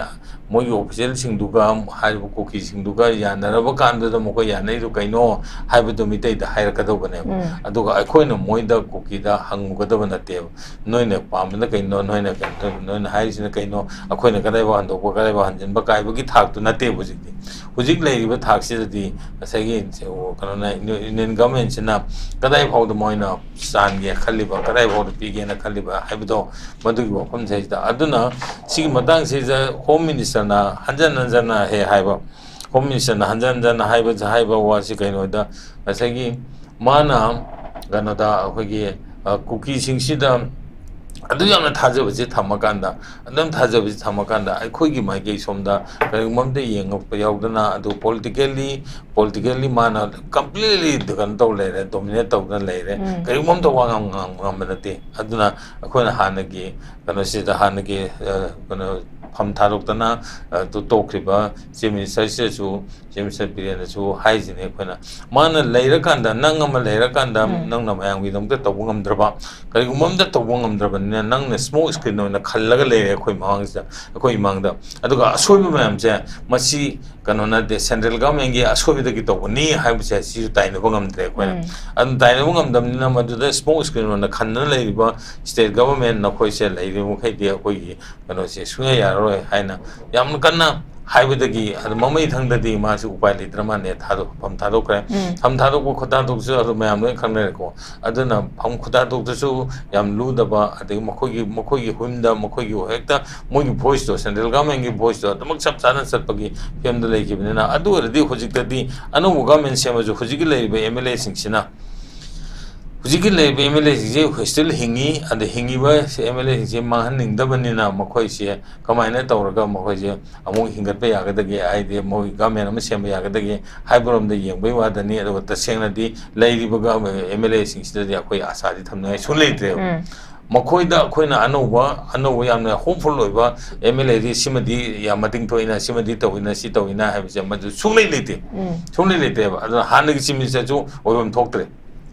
ꯃꯣꯏꯒꯤ ꯑꯣꯐꯤꯁꯦꯜꯁꯤꯡꯗꯨꯒ ꯍꯥꯏꯔꯤꯕ ꯀꯨꯀꯤꯁꯤꯡꯗꯨꯒ ꯌꯥꯅꯔꯕ ꯀꯥꯟꯗꯨꯗ ꯃꯈꯣꯏ ꯌꯥꯅꯔꯤꯗꯨ ꯀꯩꯅꯣ ꯍꯥꯏꯕꯗꯨ ꯃꯤꯇꯩꯗ ꯍꯥꯏꯔꯛꯀꯗꯧꯕꯅꯦꯕ꯫ ꯎꯝ꯫ ꯑꯗꯨꯒ ꯑꯩꯈꯣꯏꯅ ꯃꯣꯏꯗ ꯀꯨꯀꯤꯗ ꯍꯪꯉꯨꯒꯗꯕ ꯅꯠꯇꯦꯕ꯫ ꯅꯣꯏꯅ ꯄꯥꯝꯕꯅ ꯀꯩꯅꯣ, ꯅꯣꯏꯅ ꯀꯩꯅꯣ, ꯅꯣꯏꯅ ꯍꯥꯏꯔꯤꯁꯤꯅ ꯀꯩꯅꯣ, ꯑꯩꯈꯣꯏꯅ ꯀꯗꯥꯏꯐꯥꯎ ꯍꯟꯗꯣꯛꯄ, ꯀꯗꯥꯏꯐꯥꯎ ꯍꯟꯖꯤꯟꯕ ꯀꯥꯏꯕꯒꯤ ꯊꯥꯛꯇꯨ ꯅꯠꯇꯦꯕ ꯍꯧꯖꯤꯛꯇꯤ꯫ ꯍꯧꯖꯤꯛ ꯂꯩꯔꯤꯕ ꯊꯥꯛꯁꯤꯗꯗꯤ ꯉꯁꯥꯏꯒꯤ ꯀꯩꯅꯣꯅ, ꯏꯟꯗꯤꯌꯟ ꯒꯚꯔꯟꯃꯦꯟꯁꯤꯅ ꯀꯗꯥꯏ ꯐꯥꯎꯗ ꯃꯣꯏꯅ ꯆꯥꯟꯒꯦ ꯈꯜꯂꯤꯕ, ꯀꯗꯥꯏ ꯐꯥꯎꯗ ꯄꯤꯒꯦꯅ ꯈꯜꯂꯤꯕ ꯍꯥꯏꯕꯗꯣ ꯃꯗꯨꯒꯤ ꯋꯥꯐꯝꯁꯤꯗꯩꯁꯤꯗ꯫ ꯑꯗꯨꯅ ꯁꯤꯒꯤ ꯃꯇꯥꯡꯁꯤꯗ ꯍꯣꯝ ꯃꯤꯅꯤꯁꯇꯔꯅ ꯍꯟꯖꯟ ꯍꯟꯖꯟꯅ ꯍꯦꯛ ꯍꯥꯏꯕ, ꯍꯣꯝ ꯃꯤꯅꯤꯁꯇꯔꯅ ꯍꯟꯖꯟ ꯍꯟꯖꯟꯅ ꯍꯥꯏꯕ, ꯍꯥꯏꯕ ꯋꯥꯁꯤ ꯀꯩꯅꯣꯗ ꯉꯁꯥꯏꯒꯤ ꯃꯥꯅ ꯀꯩꯅꯣꯗ ꯑꯩꯈꯣꯏꯒꯤ, ꯑ, ꯀꯨꯀꯤꯁꯤꯡꯁꯤꯗ ꯑꯗꯨ ꯌꯥꯝꯅ ꯊꯥꯖꯕꯁꯦ ꯊꯝꯃꯀꯥꯟꯗ, ꯑꯗꯨꯝ ꯊꯥꯖꯕꯁꯦ ꯊꯝꯃꯀꯥꯟꯗ ꯑꯩꯈꯣꯏꯒꯤ ꯃꯥꯏꯀꯩ ꯁꯣꯝꯗ ꯀꯔꯤꯒꯨꯝꯕ ꯑꯝꯇ ꯌꯦꯡꯉꯛꯄ ꯌꯥꯎꯗꯅ, ꯑꯗꯨ politically, politically ꯃꯥꯅ completely ꯀꯩꯅꯣ ꯇꯧ ꯂꯩꯔꯦ, dominate ꯇꯧꯗꯅ ꯂꯩꯔꯦ꯫ ꯎꯝ꯫ ꯀꯔꯤꯒꯨꯝꯕ ꯑꯝꯇ ꯋꯥ ꯉꯥꯡ-, ꯉꯥꯡꯕ ꯉꯝꯕ ꯅꯠꯇꯦ꯫ ꯑꯗꯨꯅ ꯑꯩꯈꯣꯏꯅ ꯍꯥꯟꯅꯒꯤ ꯀꯩꯅꯣꯁꯤꯗ, ꯍꯥꯟꯅꯒꯤ, ꯑ, ꯀꯩꯅꯣ ꯐꯝ ꯊꯥꯗꯣꯛꯇꯅ, ꯑ, ꯇꯣꯛꯈ꯭ꯔꯤꯕ ꯆꯤꯐ ꯃꯤꯅꯤꯁꯇꯔꯁꯤꯗꯁꯨ, ꯆꯤꯐ ꯃꯤꯅꯤꯁꯇꯔ ꯕꯤꯔꯦꯟꯗꯁꯨ ꯍꯥꯏꯁꯤꯅꯦ ꯑꯩꯈꯣꯏꯅ꯫ ꯃꯥꯅ ꯂꯩꯔꯀꯥꯟꯗ, ꯅꯪ ꯑꯃ ꯂꯩꯔꯀꯥꯟꯗ ꯎꯝ꯫ ꯅꯪꯅ ꯃꯌꯥꯝꯒꯤꯗꯃꯛꯇ ꯇꯧꯕ ꯉꯝꯗ꯭ꯔꯕ, ꯀꯔꯤꯒꯨꯝꯕ ꯑꯝꯇ ꯇꯧꯕ ꯉꯝꯗ꯭ꯔꯕꯅꯤꯅ ꯅꯪꯅ smoke screen ꯑꯣꯏꯅ ꯈꯜꯂꯒ ꯂꯩꯔꯦ ꯑꯩꯈꯣꯏ ꯃꯃꯥꯡꯁꯤꯗ, ꯑꯩꯈꯣꯏ ꯏꯃꯥꯡꯗ꯫ ꯑꯗꯨꯒ ꯑꯁꯣꯏꯕ ꯃꯌꯥꯝꯁꯦ ꯃꯁꯤ ꯀꯩꯅꯣ ꯅꯠꯇꯦ, ꯁꯦꯟꯇ꯭ꯔꯦꯜ ꯒꯚꯔꯟꯃꯦꯟꯒꯤ ꯑꯁꯣꯏꯕꯗꯒꯤ ꯇꯧꯕꯅꯤ ꯍꯥꯏꯕꯁꯦ ꯁꯤꯁꯨ ꯇꯥꯏꯅꯕ ꯉꯝꯗ꯭ꯔꯦ ꯑꯩꯈꯣꯏꯅ꯫ ꯎꯝ꯫ ꯑꯗꯨ ꯇꯥꯏꯅꯕ ꯉꯝꯗꯕꯅꯤꯅ ꯃꯗꯨꯗ smoke screen ꯑꯣꯏꯅ ꯈꯟꯗꯅ ꯂꯩꯔꯤꯕ ꯁ꯭ꯇꯦꯠ ꯒꯚꯔꯟꯃꯦꯟ ꯅꯈꯣꯏꯁꯦ ꯂꯩꯔꯤꯕ ꯃꯈꯩꯗꯤ ꯑꯩꯈꯣꯏꯒꯤ ꯀꯩꯅꯣꯁꯦ ꯁꯨꯡꯌꯥ ꯌꯥꯔꯔꯣꯏ ꯍꯥꯏꯅ ꯌꯥꯝꯅ ꯀꯟꯅ ꯍꯥꯏꯕꯗꯒꯤ ꯑꯗꯨ ꯃꯃꯩ ꯊꯪꯗꯗꯤ ꯃꯥꯁꯨ ꯎꯄꯥꯏ ꯂꯩꯇ꯭ꯔ ꯃꯥꯜꯂꯦ, ꯊꯥꯗꯣꯛ ꯐꯝ ꯊꯥꯗꯣꯛꯈ꯭ꯔꯦ꯫ ꯎꯝ꯫ ꯐꯝ ꯊꯥꯗꯣꯛꯄ ꯈꯣꯠ ꯊꯥꯗꯣꯛꯄꯁꯨ ꯑꯗꯨ ꯃꯌꯥꯝ ꯂꯣꯏ ꯈꯪꯅꯔꯦꯀꯣ꯫ ꯑꯗꯨꯅ ꯐꯝ ꯈꯨꯊꯥꯗꯣꯛꯇꯁꯨ ꯌꯥꯝ ꯂꯨꯗꯕ, ꯑꯗꯒꯤ ꯃꯈꯣꯏꯒꯤ ꯃꯈꯣꯏꯒꯤ ꯍꯨꯝꯗ ꯃꯈꯣꯏꯒꯤ ꯍꯦꯛꯇ ꯃꯣꯏꯒꯤ ꯚꯣꯏꯁꯇꯣ, ꯁꯦꯟꯇ꯭ꯔꯦꯜ ꯒꯚꯔꯟꯃꯦꯟꯒꯤ ꯚꯣꯏꯁꯇꯣ ꯑꯗꯨꯃꯛ ꯆꯞ ꯆꯥꯅ ꯆꯠꯄꯒꯤ ꯐꯤꯕꯝꯗ ꯂꯩꯈꯤꯕꯅꯤꯅ, ꯑꯗꯨ ꯑꯣꯏꯔꯗꯤ ꯍꯧꯖꯤꯛꯇꯗꯤ ꯑꯅꯧꯕ ꯒꯚꯔꯟꯃꯦꯟ ꯁꯦꯝꯃꯁꯨ ꯍꯧꯖꯤꯛꯀꯤ ꯂꯩꯔꯤꯕ ꯑꯦꯝ ꯑꯦꯜ ꯑꯦꯁꯤꯡꯁꯤꯅ ꯍꯧꯖꯤꯛꯀꯤ ꯂꯩꯔꯤꯕ ꯑꯦꯝ ꯑꯦꯜ ꯑꯦꯁꯤꯡꯁꯦ ꯁ꯭ꯇꯤꯜ ꯍꯤꯡꯉꯤ, ꯑꯗ ꯍꯤꯡꯉꯤꯕ ꯑꯦꯝ ꯑꯦꯜ ꯑꯦꯁꯤꯡꯁꯦ ꯃꯥꯡꯍꯟꯅꯤꯡꯗꯕꯅꯤꯅ ꯃꯈꯣꯏꯁꯦ ꯀꯃꯥꯏꯅ ꯇꯧꯔꯒ ꯃꯈꯣꯏꯁꯦ ꯑꯃꯨꯛ ꯍꯤꯡꯒꯠꯄ ꯌꯥꯒꯗꯒꯦ, ꯍꯥꯏꯗꯤ ꯃꯣꯏ ꯒꯚꯔꯟꯃꯦꯟ ꯑꯃ ꯁꯦꯝꯕ ꯌꯥꯒꯗꯒꯦ ꯍꯥꯏꯕꯔꯣꯝꯗ ꯌꯦꯡꯕꯒꯤ ꯋꯥꯗꯅꯤ꯫ ꯑꯗꯨꯒ ꯇꯁꯦꯡꯅꯗꯤ ꯂꯩꯔꯤꯕ ꯑꯦꯝ ꯑꯦꯜ ꯑꯦꯁꯤꯡꯁꯤꯗꯗꯤ ꯑꯩꯈꯣꯏ ꯑꯥꯁꯥꯗꯤ ꯊꯝꯅꯤꯡꯉꯥꯏ ꯁꯨꯡ ꯂꯩꯇ꯭ꯔꯦꯕ꯫ ꯎꯝ꯫ ꯃꯈꯣꯏꯗ ꯑꯩꯈꯣꯏꯅ ꯑꯅꯧꯕ ꯑꯅꯧꯕ ꯌꯥꯝꯅ ꯍꯣꯞꯐꯨꯜ ꯑꯣꯏꯕ ꯑꯦꯝ ꯑꯦꯜ ꯑꯦꯗꯤ ꯁꯤꯃꯗꯤ ꯌꯥꯝ ꯃꯇꯤꯡ ꯊꯣꯛꯏꯅ, ꯁꯤꯃꯗꯤ ꯇꯧꯏꯅ, ꯁꯤ ꯇꯧꯏꯅ ꯍꯥꯏꯕꯁꯦ ꯃꯗꯨ ꯁꯨꯡꯂꯩ ꯂꯩꯇꯦ꯫ ꯎꯝ꯫ ꯁꯨꯡꯂꯩ ꯂꯩꯇꯦꯕ꯫ ꯑꯗꯨꯅ ꯍꯥꯟꯅꯒꯤ ꯆꯤꯞ ꯃꯤꯅꯤꯁꯇꯔꯁꯨ ꯑꯣꯏꯐꯝ ꯊꯣꯛꯇ꯭ꯔꯦ꯫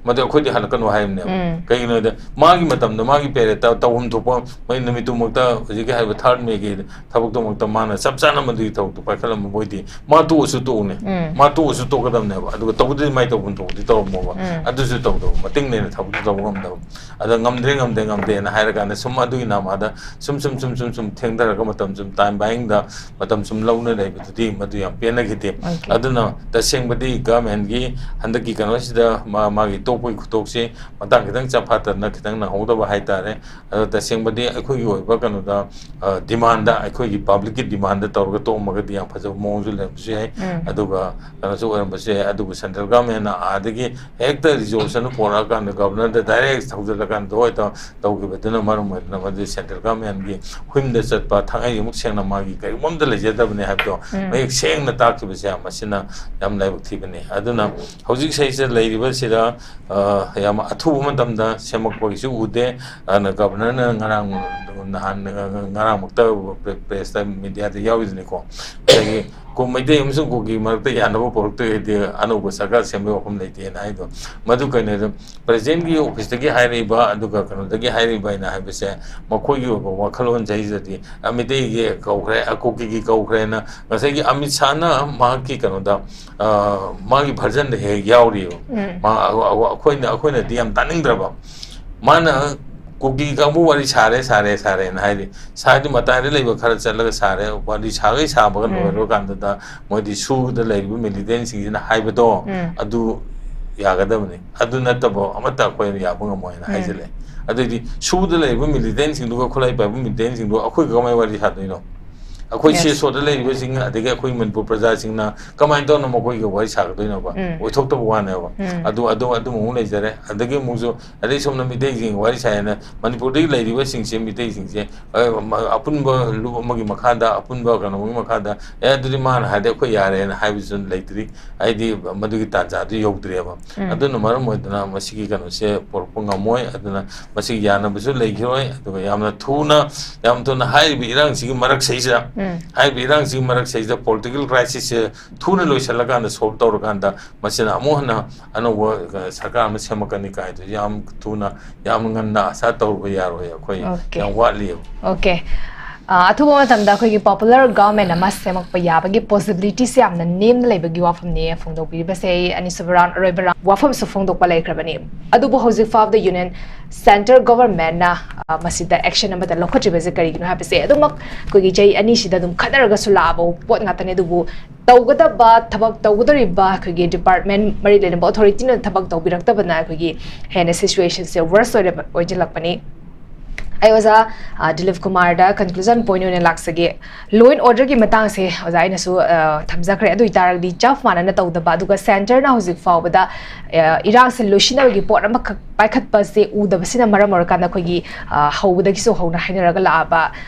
ꯃꯗꯨ ꯑꯩꯈꯣꯏꯗꯤ ꯍꯜꯂꯛꯀꯅꯨ ꯍꯥꯏꯕꯅꯦꯕ꯫ ꯎꯝ꯫ ꯀꯩꯒꯤꯅꯣ ꯍꯥꯏꯗ ꯃꯥꯒꯤ ꯃꯇꯝꯗ ꯃꯥꯒꯤ ꯄꯦꯔꯦꯠꯇ ꯇꯧꯐꯝ ꯊꯣꯛꯄ ꯃꯣꯏ ꯅꯨꯃꯤꯠꯇꯨꯃꯛꯇ ꯍꯧꯖꯤꯛꯀꯤ ꯍꯥꯏꯔꯤꯕ ꯊꯥꯔꯠ ꯃꯦꯒꯤ ꯊꯕꯛꯇꯨꯃꯛꯇ ꯃꯥꯅ ꯆꯞ ꯆꯥꯅ ꯃꯗꯨꯒꯤ ꯊꯕꯛꯇꯨ ꯄꯥꯏꯈꯠꯂꯝꯕ ꯑꯣꯏꯗꯤ ꯃꯥ ꯇꯣꯛꯑꯁꯨ ꯇꯣꯛꯎꯅꯦ꯫ ꯎꯝ꯫ ꯃꯥ ꯇꯣꯛꯑꯁꯨ ꯇꯣꯛꯀꯗꯕꯅꯦꯕ꯫ ꯑꯗꯨꯒ ꯇꯧꯕꯗꯗꯤ ꯃꯥꯏ ꯇꯧꯐꯝ ꯊꯣꯛꯄꯗꯤ ꯇꯧꯔꯝꯃꯣꯕ꯫ ꯎꯝ꯫ ꯑꯗꯨꯁꯨ ꯇꯧꯗꯕ, ꯃꯇꯤꯡ ꯂꯩꯅ ꯊꯕꯛꯇꯨ ꯇꯧꯕ ꯉꯝꯗꯕ꯫ ꯑꯗ ꯉꯝꯗ꯭ꯔꯦ, ꯉꯝꯗꯦ, ꯉꯝꯗꯦꯅ ꯍꯥꯏꯔꯀꯥꯟꯗ ꯁꯨꯝ ꯑꯗꯨꯒꯤ ꯅꯃꯥꯗ ꯁꯨꯝ, ꯁꯨꯝ, ꯁꯨꯝ, ꯁꯨꯝ, ꯁꯨꯝ ꯊꯦꯡꯊꯔꯒ ꯃꯇꯝ ꯁꯨꯝ ꯇꯥꯏꯝ ꯕꯥꯏꯡꯗ ꯃꯇꯝ ꯁꯨꯝ ꯂꯧꯅ ꯂꯩꯕꯗꯨꯗꯤ ꯃꯗꯨ ꯌꯥꯝ ꯄꯦꯟꯅꯈꯤꯗꯦ꯫ Okay꯫ ꯑꯗꯨꯅ ꯇꯁꯦꯡꯕꯗꯤ ꯒꯚꯔꯟꯃꯦꯟꯒꯤ ꯍꯟꯗꯛꯀꯤ ꯀꯩꯅꯣꯁꯤꯗ ꯃꯥ-, ꯃꯥꯒꯤ ꯇꯣꯛꯄꯒꯤ ꯈꯨꯇꯣꯛꯁꯤ ꯃꯇꯥꯡ ꯈꯤꯇꯪ ꯆꯞ ꯐꯥꯠꯇꯅ ꯈꯤꯇꯪ ꯅꯪꯍꯧꯗꯕ ꯍꯥꯏꯇꯥꯔꯦ꯫ ꯑꯗꯣ ꯇꯁꯦꯡꯕꯗꯤ ꯑꯩꯈꯣꯏꯒꯤ ꯑꯣꯏꯕ ꯀꯩꯅꯣꯗ, ꯑ, ꯗꯤꯃꯥꯟꯗ, ꯑꯩꯈꯣꯏꯒꯤ ꯄꯕ꯭ꯂꯤꯛꯀꯤ ꯗꯤꯃꯥꯟꯗ ꯇꯧꯔꯒ ꯇꯣꯛꯑꯝꯃꯒꯗꯤ ꯌꯥꯝ ꯐꯖꯕ ꯃꯑꯣꯡꯁꯨ ꯂꯩꯔꯝꯕꯁꯨ ꯌꯥꯏ꯫ ꯎꯝ꯫ ꯑꯗꯨꯒ ꯀꯩꯅꯣꯁꯨ ꯑꯣꯏꯔꯝꯕꯁꯨ ꯌꯥꯏ꯫ ꯑꯗꯨꯕꯨ ꯁꯦꯟꯇ꯭ꯔꯦꯜ ꯒꯚꯔꯟꯃꯦꯟꯅ ꯑꯥꯗꯒꯤ ꯍꯦꯛꯇ ꯔꯤꯖꯣꯂꯨꯁꯟ ꯄꯨꯔꯛꯑꯀꯥꯟꯗ ꯒꯚꯔꯅꯔꯗ ꯗꯥꯏꯔꯦꯛ ꯊꯧꯖꯤꯜꯂꯀꯥꯟꯗ ꯍꯣꯏ ꯇꯧ-, ꯇꯧꯈꯤꯕꯗꯨꯅ ꯃꯔꯝ ꯑꯣꯏꯗꯅ ꯃꯗꯨ ꯁꯦꯟꯇ꯭ꯔꯦꯜ ꯒꯚꯔꯟꯃꯦꯟꯒꯤ ꯍꯨꯏꯝꯗ ꯆꯠꯄ ꯊꯥꯡꯉꯩ ꯑꯃꯨꯛ ꯁꯦꯡꯅ ꯃꯥꯒꯤ ꯀꯔꯤꯒꯨꯝꯕ ꯑꯝꯇ ꯂꯩꯖꯗꯕꯅꯦ ꯍꯥꯏꯕꯗꯣ ꯎꯝ꯫ ꯃꯌꯦꯛ ꯁꯦꯡꯅ ꯇꯥꯛꯈꯤꯕꯁꯦ ꯃꯁꯤꯅ ꯌꯥꯝ ꯂꯥꯏꯕꯛ ꯊꯤꯕꯅꯤ꯫ ꯑꯗꯨꯅ ꯍꯧꯖꯤꯛ ꯁꯤꯗꯩꯁꯤꯗ ꯂꯩꯔꯤꯕꯁꯤꯗ, ꯑ, ꯌꯥꯝ ꯑꯊꯨꯕ ꯃꯇꯝꯗ ꯁꯦꯝꯃꯛꯄꯒꯤꯁꯨ ꯎꯗꯦ꯫ ꯑꯗꯨꯅ ꯒꯚꯔꯅꯔꯅ ꯉꯔꯥꯡ, ꯅꯍꯥꯟ, ꯉꯔꯥꯡꯃꯛꯇ ꯄ꯭ꯔꯦꯁꯇ, ꯃꯤꯗꯤꯌꯥꯗ ꯌꯥꯎꯔꯤꯗꯨꯅꯤꯀꯣ꯫ ꯑꯗꯒꯤ ꯀꯨꯝ-, ꯃꯩꯇꯩ ꯑꯃꯁꯨꯡ ꯀꯨꯀꯤ ꯃꯔꯛꯇ ꯌꯥꯅꯕ ꯄꯨꯔꯛꯇ꯭ꯔꯒꯗꯤ ꯑꯅꯧꯕ ꯁꯔꯀꯥꯔ ꯁꯦꯝꯕꯒꯤ ꯋꯥꯐꯝ ꯂꯩꯇꯦꯅ ꯍꯥꯏꯗꯣ꯫ ꯃꯗꯨ ꯀꯩꯅꯣꯗ ꯄ꯭ꯔꯦꯁꯤꯗꯦꯟꯒꯤ ꯑꯣꯐꯤꯁꯇꯒꯤ ꯍꯥꯏꯔꯛꯏꯕ, ꯑꯗꯨꯒ ꯀꯩꯅꯣꯗꯒꯤ ꯍꯥꯏꯔꯛꯏꯕ ꯍꯥꯏꯅ ꯍꯥꯏꯕꯁꯦ ꯃꯈꯣꯏꯒꯤ ꯑꯣꯏꯕ ꯋꯥꯈꯜꯂꯣꯟ ꯆꯍꯤꯗꯗꯤ, ꯑ, ꯃꯤꯇꯩꯒꯤ ꯀꯧꯈ꯭ꯔꯦ, ꯑ, ꯀꯨꯀꯤꯒꯤ ꯀꯧꯈ꯭ꯔꯦꯅ ꯉꯁꯥꯏꯒꯤ ꯑꯃꯤꯠ ꯁꯥꯍꯅ ꯃꯍꯥꯛꯀꯤ ꯀꯩꯅꯣꯗ, ꯑ, ꯃꯥꯒꯤ ꯚꯔꯖꯟꯗ ꯍꯦꯛ ꯌꯥꯎꯔꯤꯑꯕ꯫ ꯎꯝ꯫ ꯃꯥ-, ꯑ-, ꯑ-, ꯑꯩꯈꯣꯏꯅ, ꯑꯩꯈꯣꯏꯅꯗꯤ ꯌꯥꯝ ꯇꯥꯅꯤꯡꯗ꯭ꯔꯕ꯫ ꯃꯥꯅ ꯀꯨꯀꯤ ꯀꯥꯡꯕꯨ ꯋꯥꯔꯤ ꯁꯥꯔꯦ, ꯁꯥꯔꯦ, ꯁꯥꯔꯦꯅ ꯍꯥꯏꯔꯤ꯫ ꯁꯥꯏꯗꯨ ꯃꯇꯥꯏꯗ ꯂꯩꯕ ꯈꯔ ꯆꯠꯂꯒ ꯁꯥꯔꯦ꯫ ꯋꯥꯔꯤ ꯁꯥꯒꯩ ꯁꯥꯕꯒ ꯎꯝ꯫ ꯂꯣꯏꯔꯕ ꯀꯥꯟꯗꯨꯗ ꯃꯣꯏꯗꯤ ꯁꯨꯗ ꯂꯩꯔꯤꯕ ꯃꯤꯂꯤꯇꯦꯟꯁꯤꯡꯁꯤꯅ ꯍꯥꯏꯕꯗꯣ ꯎꯝ꯫ ꯑꯗꯨ ꯌꯥꯒꯗꯕꯅꯤ꯫ ꯑꯗꯨ ꯅꯠꯇꯕ ꯑꯃꯠꯇ ꯑꯩꯈꯣꯏꯅ ꯌꯥꯕ ꯉꯝꯃꯣꯏꯅ ꯎꯝ꯫ ꯍꯥꯏꯖꯤꯜꯂꯛꯑꯦ꯫ ꯑꯗꯨꯑꯣꯏꯗꯤ ꯁꯨꯗ ꯂꯩꯔꯤꯕ ꯃꯤꯂꯤꯇꯦꯟꯁꯤꯡꯗꯨꯒ ꯈꯨꯠꯂꯥꯏ ꯄꯥꯏꯕ ꯃꯤꯂꯤꯇꯦꯟꯁꯤꯡꯗꯨꯒ ꯑꯩꯈꯣꯏꯒ ꯀꯃꯥꯏꯅ ꯋꯥꯔꯤ ꯁꯥꯗꯣꯏꯅꯣ? ꯑꯩꯈꯣꯏ Yes꯫ ꯁꯤ ꯑꯦꯁ ꯑꯣꯗ ꯂꯩꯔꯤꯕꯁꯤꯡ, ꯑꯗꯒꯤ ꯑꯩꯈꯣꯏ ꯃꯅꯤꯄꯨꯔ ꯄ꯭ꯔꯖꯥꯁꯤꯡꯅ ꯀꯃꯥꯏꯅ ꯇꯧꯅ ꯃꯈꯣꯏꯒ ꯋꯥꯔꯤ ꯁꯥꯒꯗꯣꯏꯅꯣꯕ? ꯎꯝ꯫ ꯑꯣꯏꯊꯣꯛꯇꯕ ꯋꯥꯅꯦꯕ꯫ ꯎꯝ꯫ ꯑꯗꯨ, ꯑꯗꯨ, ꯑꯗꯨꯃꯨꯛ ꯂꯩꯖꯔꯦ꯫ ꯑꯗꯒꯤ ꯑꯃꯨꯛꯁꯨ, ꯑꯗꯩ ꯁꯣꯝꯅ ꯃꯤꯇꯩꯁꯤꯡ ꯋꯥꯔꯤ ꯁꯥꯏꯅ, ꯃꯅꯤꯄꯨꯔꯗꯒꯤ ꯂꯩꯔꯤꯕꯁꯤꯡꯁꯦ, ꯃꯤꯇꯩꯁꯤꯡꯁꯦ, ꯑ, ꯃ-, ꯑꯄꯨꯟꯕ ꯂꯨꯞ ꯑꯃꯒꯤ ꯃꯈꯥꯗ, ꯑꯄꯨꯟꯕ ꯀꯩꯅꯣ ꯑꯃꯒꯤ ꯃꯈꯥꯗ, "ꯑꯦ, ꯑꯗꯨꯗꯤ ꯃꯥꯅ ꯍꯥꯏꯔꯗꯤ ꯑꯩꯈꯣꯏ ꯌꯥꯔꯦꯅ" ꯍꯥꯏꯕꯁꯨ ꯂꯩꯇ꯭ꯔꯤ꯫ ꯍꯥꯏꯗꯤ ꯃꯗꯨꯒꯤ ꯇꯥꯟꯖꯥꯗꯨ ꯌꯧꯗ꯭ꯔꯤꯑꯕ꯫ ꯎꯝ꯫ ꯑꯗꯨꯅ ꯃꯔꯝ ꯑꯣꯏꯗꯅ ꯃꯁꯤꯒꯤ ꯀꯩꯅꯣꯁꯦ ꯄꯨꯔꯛꯄ ꯉꯝꯃꯣꯏ꯫ ꯑꯗꯨꯅ ꯃꯁꯤꯒꯤ ꯌꯥꯅꯕꯁꯨ ꯂꯩꯈꯤꯔꯣꯏ꯫ ꯑꯗꯨꯒ ꯌꯥꯝꯅ ꯊꯨꯅ, ꯌꯥꯝ ꯊꯨꯅ ꯍꯥꯏꯔꯤꯕ ꯏꯔꯥꯡꯁꯤꯒꯤ ꯃꯔꯛꯁꯤꯗꯩꯁꯤꯗ, ꯎꯝ꯫ ꯍꯥꯏꯔꯤꯕ ꯏꯔꯥꯡꯁꯤꯒꯤ ꯃꯔꯛꯁꯤꯗꯩꯁꯤꯗ political crisisꯁꯦ ꯊꯨꯅ ꯂꯣꯏꯁꯤꯜꯂꯀꯥꯟꯗ, solve ꯇꯧꯔꯀꯥꯟꯗ, ꯃꯁꯤꯅ ꯑꯃꯨꯛ ꯍꯟꯅ ꯑꯅꯧꯕ, ꯑ, ꯁꯔꯀꯥꯔ ꯑꯃ ꯁꯦꯝꯃꯛꯀꯅꯤ ꯀꯥꯏꯗꯨ ꯌꯥꯝ ꯊꯨꯅ, ꯌꯥꯝ ꯉꯟꯅ ꯑꯁꯥ ꯇꯧꯔꯨꯕ ꯌꯥꯔꯣꯏ꯫ ꯑꯩꯈꯣꯏ Okay꯫ ꯌꯥꯝ ꯋꯥꯠꯂꯤꯑꯕ꯫ Okay꯫ ꯑ, ꯑꯊꯨꯕ ꯃꯇꯝꯗ ꯑꯩꯈꯣꯏꯒꯤ popular government ꯑꯃ ꯁꯦꯝꯃꯛꯄ ꯌꯥꯕꯒꯤ possibilityꯁꯦ ꯌꯥꯝꯅ ꯅꯦꯝꯅ ꯂꯩꯕꯒꯤ ꯋꯥꯐꯝꯅꯤ ꯐꯣꯡꯗꯣꯛꯄꯤꯔꯤꯕꯁꯦ꯫ ꯑꯩ ꯑꯅꯤꯁꯨꯕ round, ꯑꯔꯣꯏꯕ round ꯋꯥꯐꯝꯁꯨ ꯐꯣꯡꯗꯣꯛꯄ ꯂꯩꯈ꯭ꯔꯕꯅꯤ꯫ ꯑꯗꯨꯕꯨ ꯍꯧꯖꯤꯛ ꯐꯥꯎꯕꯗ union centre governmentꯅ, ꯑ, ꯃꯁꯤꯗ action ꯑꯃꯠꯇ ꯂꯧꯈꯠꯇ꯭ꯔꯤꯕꯁꯦ ꯀꯔꯤꯒꯤꯅꯣ ꯍꯥꯏꯕꯁꯦ ꯑꯗꯨꯃꯛ ꯑꯩꯈꯣꯏꯒꯤ ꯆꯍꯤ ꯑꯅꯤꯁꯤꯗ ꯑꯗꯨꯝ ꯈꯠꯅꯔꯒꯁꯨ ꯂꯥꯛꯑꯕ ꯄꯣꯠ ꯉꯥꯛꯇꯅꯦ꯫ ꯑꯗꯨꯕꯨ ꯇꯧꯒꯗꯕ ꯊꯕꯛ ꯇꯧꯒꯗꯧꯔꯤꯕ ꯑꯩꯈꯣꯏꯒꯤ department ꯃꯔꯤ ꯂꯩꯅꯕ authorityꯅ ꯊꯕꯛ ꯇꯧꯕꯤꯔꯛꯇꯕꯅ ꯑꯩꯈꯣꯏꯒꯤ ꯍꯦꯟꯅ situationꯁꯦ worse ꯑꯣꯏꯔꯕ, ꯑꯣꯏꯁꯤꯜꯂꯛꯄꯅꯤ꯫ ꯑꯩ ꯑꯣꯖꯥ, ꯑ, ꯗꯤꯂꯤꯞ ꯀꯨꯃꯥꯔꯗ conclusion point ꯑꯣꯏꯅ ꯂꯥꯛꯆꯒꯦ꯫ Law and orderꯒꯤ ꯃꯇꯥꯡꯁꯦ ꯑꯣꯖꯥ ꯑꯩꯅꯁꯨ, ꯑ, ꯊꯝꯖꯈ꯭ꯔꯦ꯫ ꯑꯗꯨ ꯑꯣꯏꯇꯥꯔꯒꯗꯤ ꯆꯞ ꯃꯥꯟꯅꯅ ꯇꯧꯗꯕ, ꯑꯗꯨꯒ centreꯅ ꯍꯧꯖꯤꯛ ꯐꯥꯎꯕꯗ, ꯑ, ꯏꯔꯥꯡꯁꯦ ꯂꯣꯏꯁꯤꯟꯅꯕꯒꯤ ꯄꯣꯠ ꯑꯃꯈꯛ ꯄꯥꯏꯈꯠꯄꯁꯦ ꯎꯗꯕꯁꯤꯅ ꯃꯔꯝ ꯑꯣꯏꯔꯀꯥꯟꯗ ꯑꯩꯈꯣꯏꯒꯤ, ꯑ, ꯍꯧꯕꯗꯒꯤꯁꯨ ꯍꯧꯅ ꯍꯥꯏꯅꯔꯒ ꯂꯥꯛꯑꯕ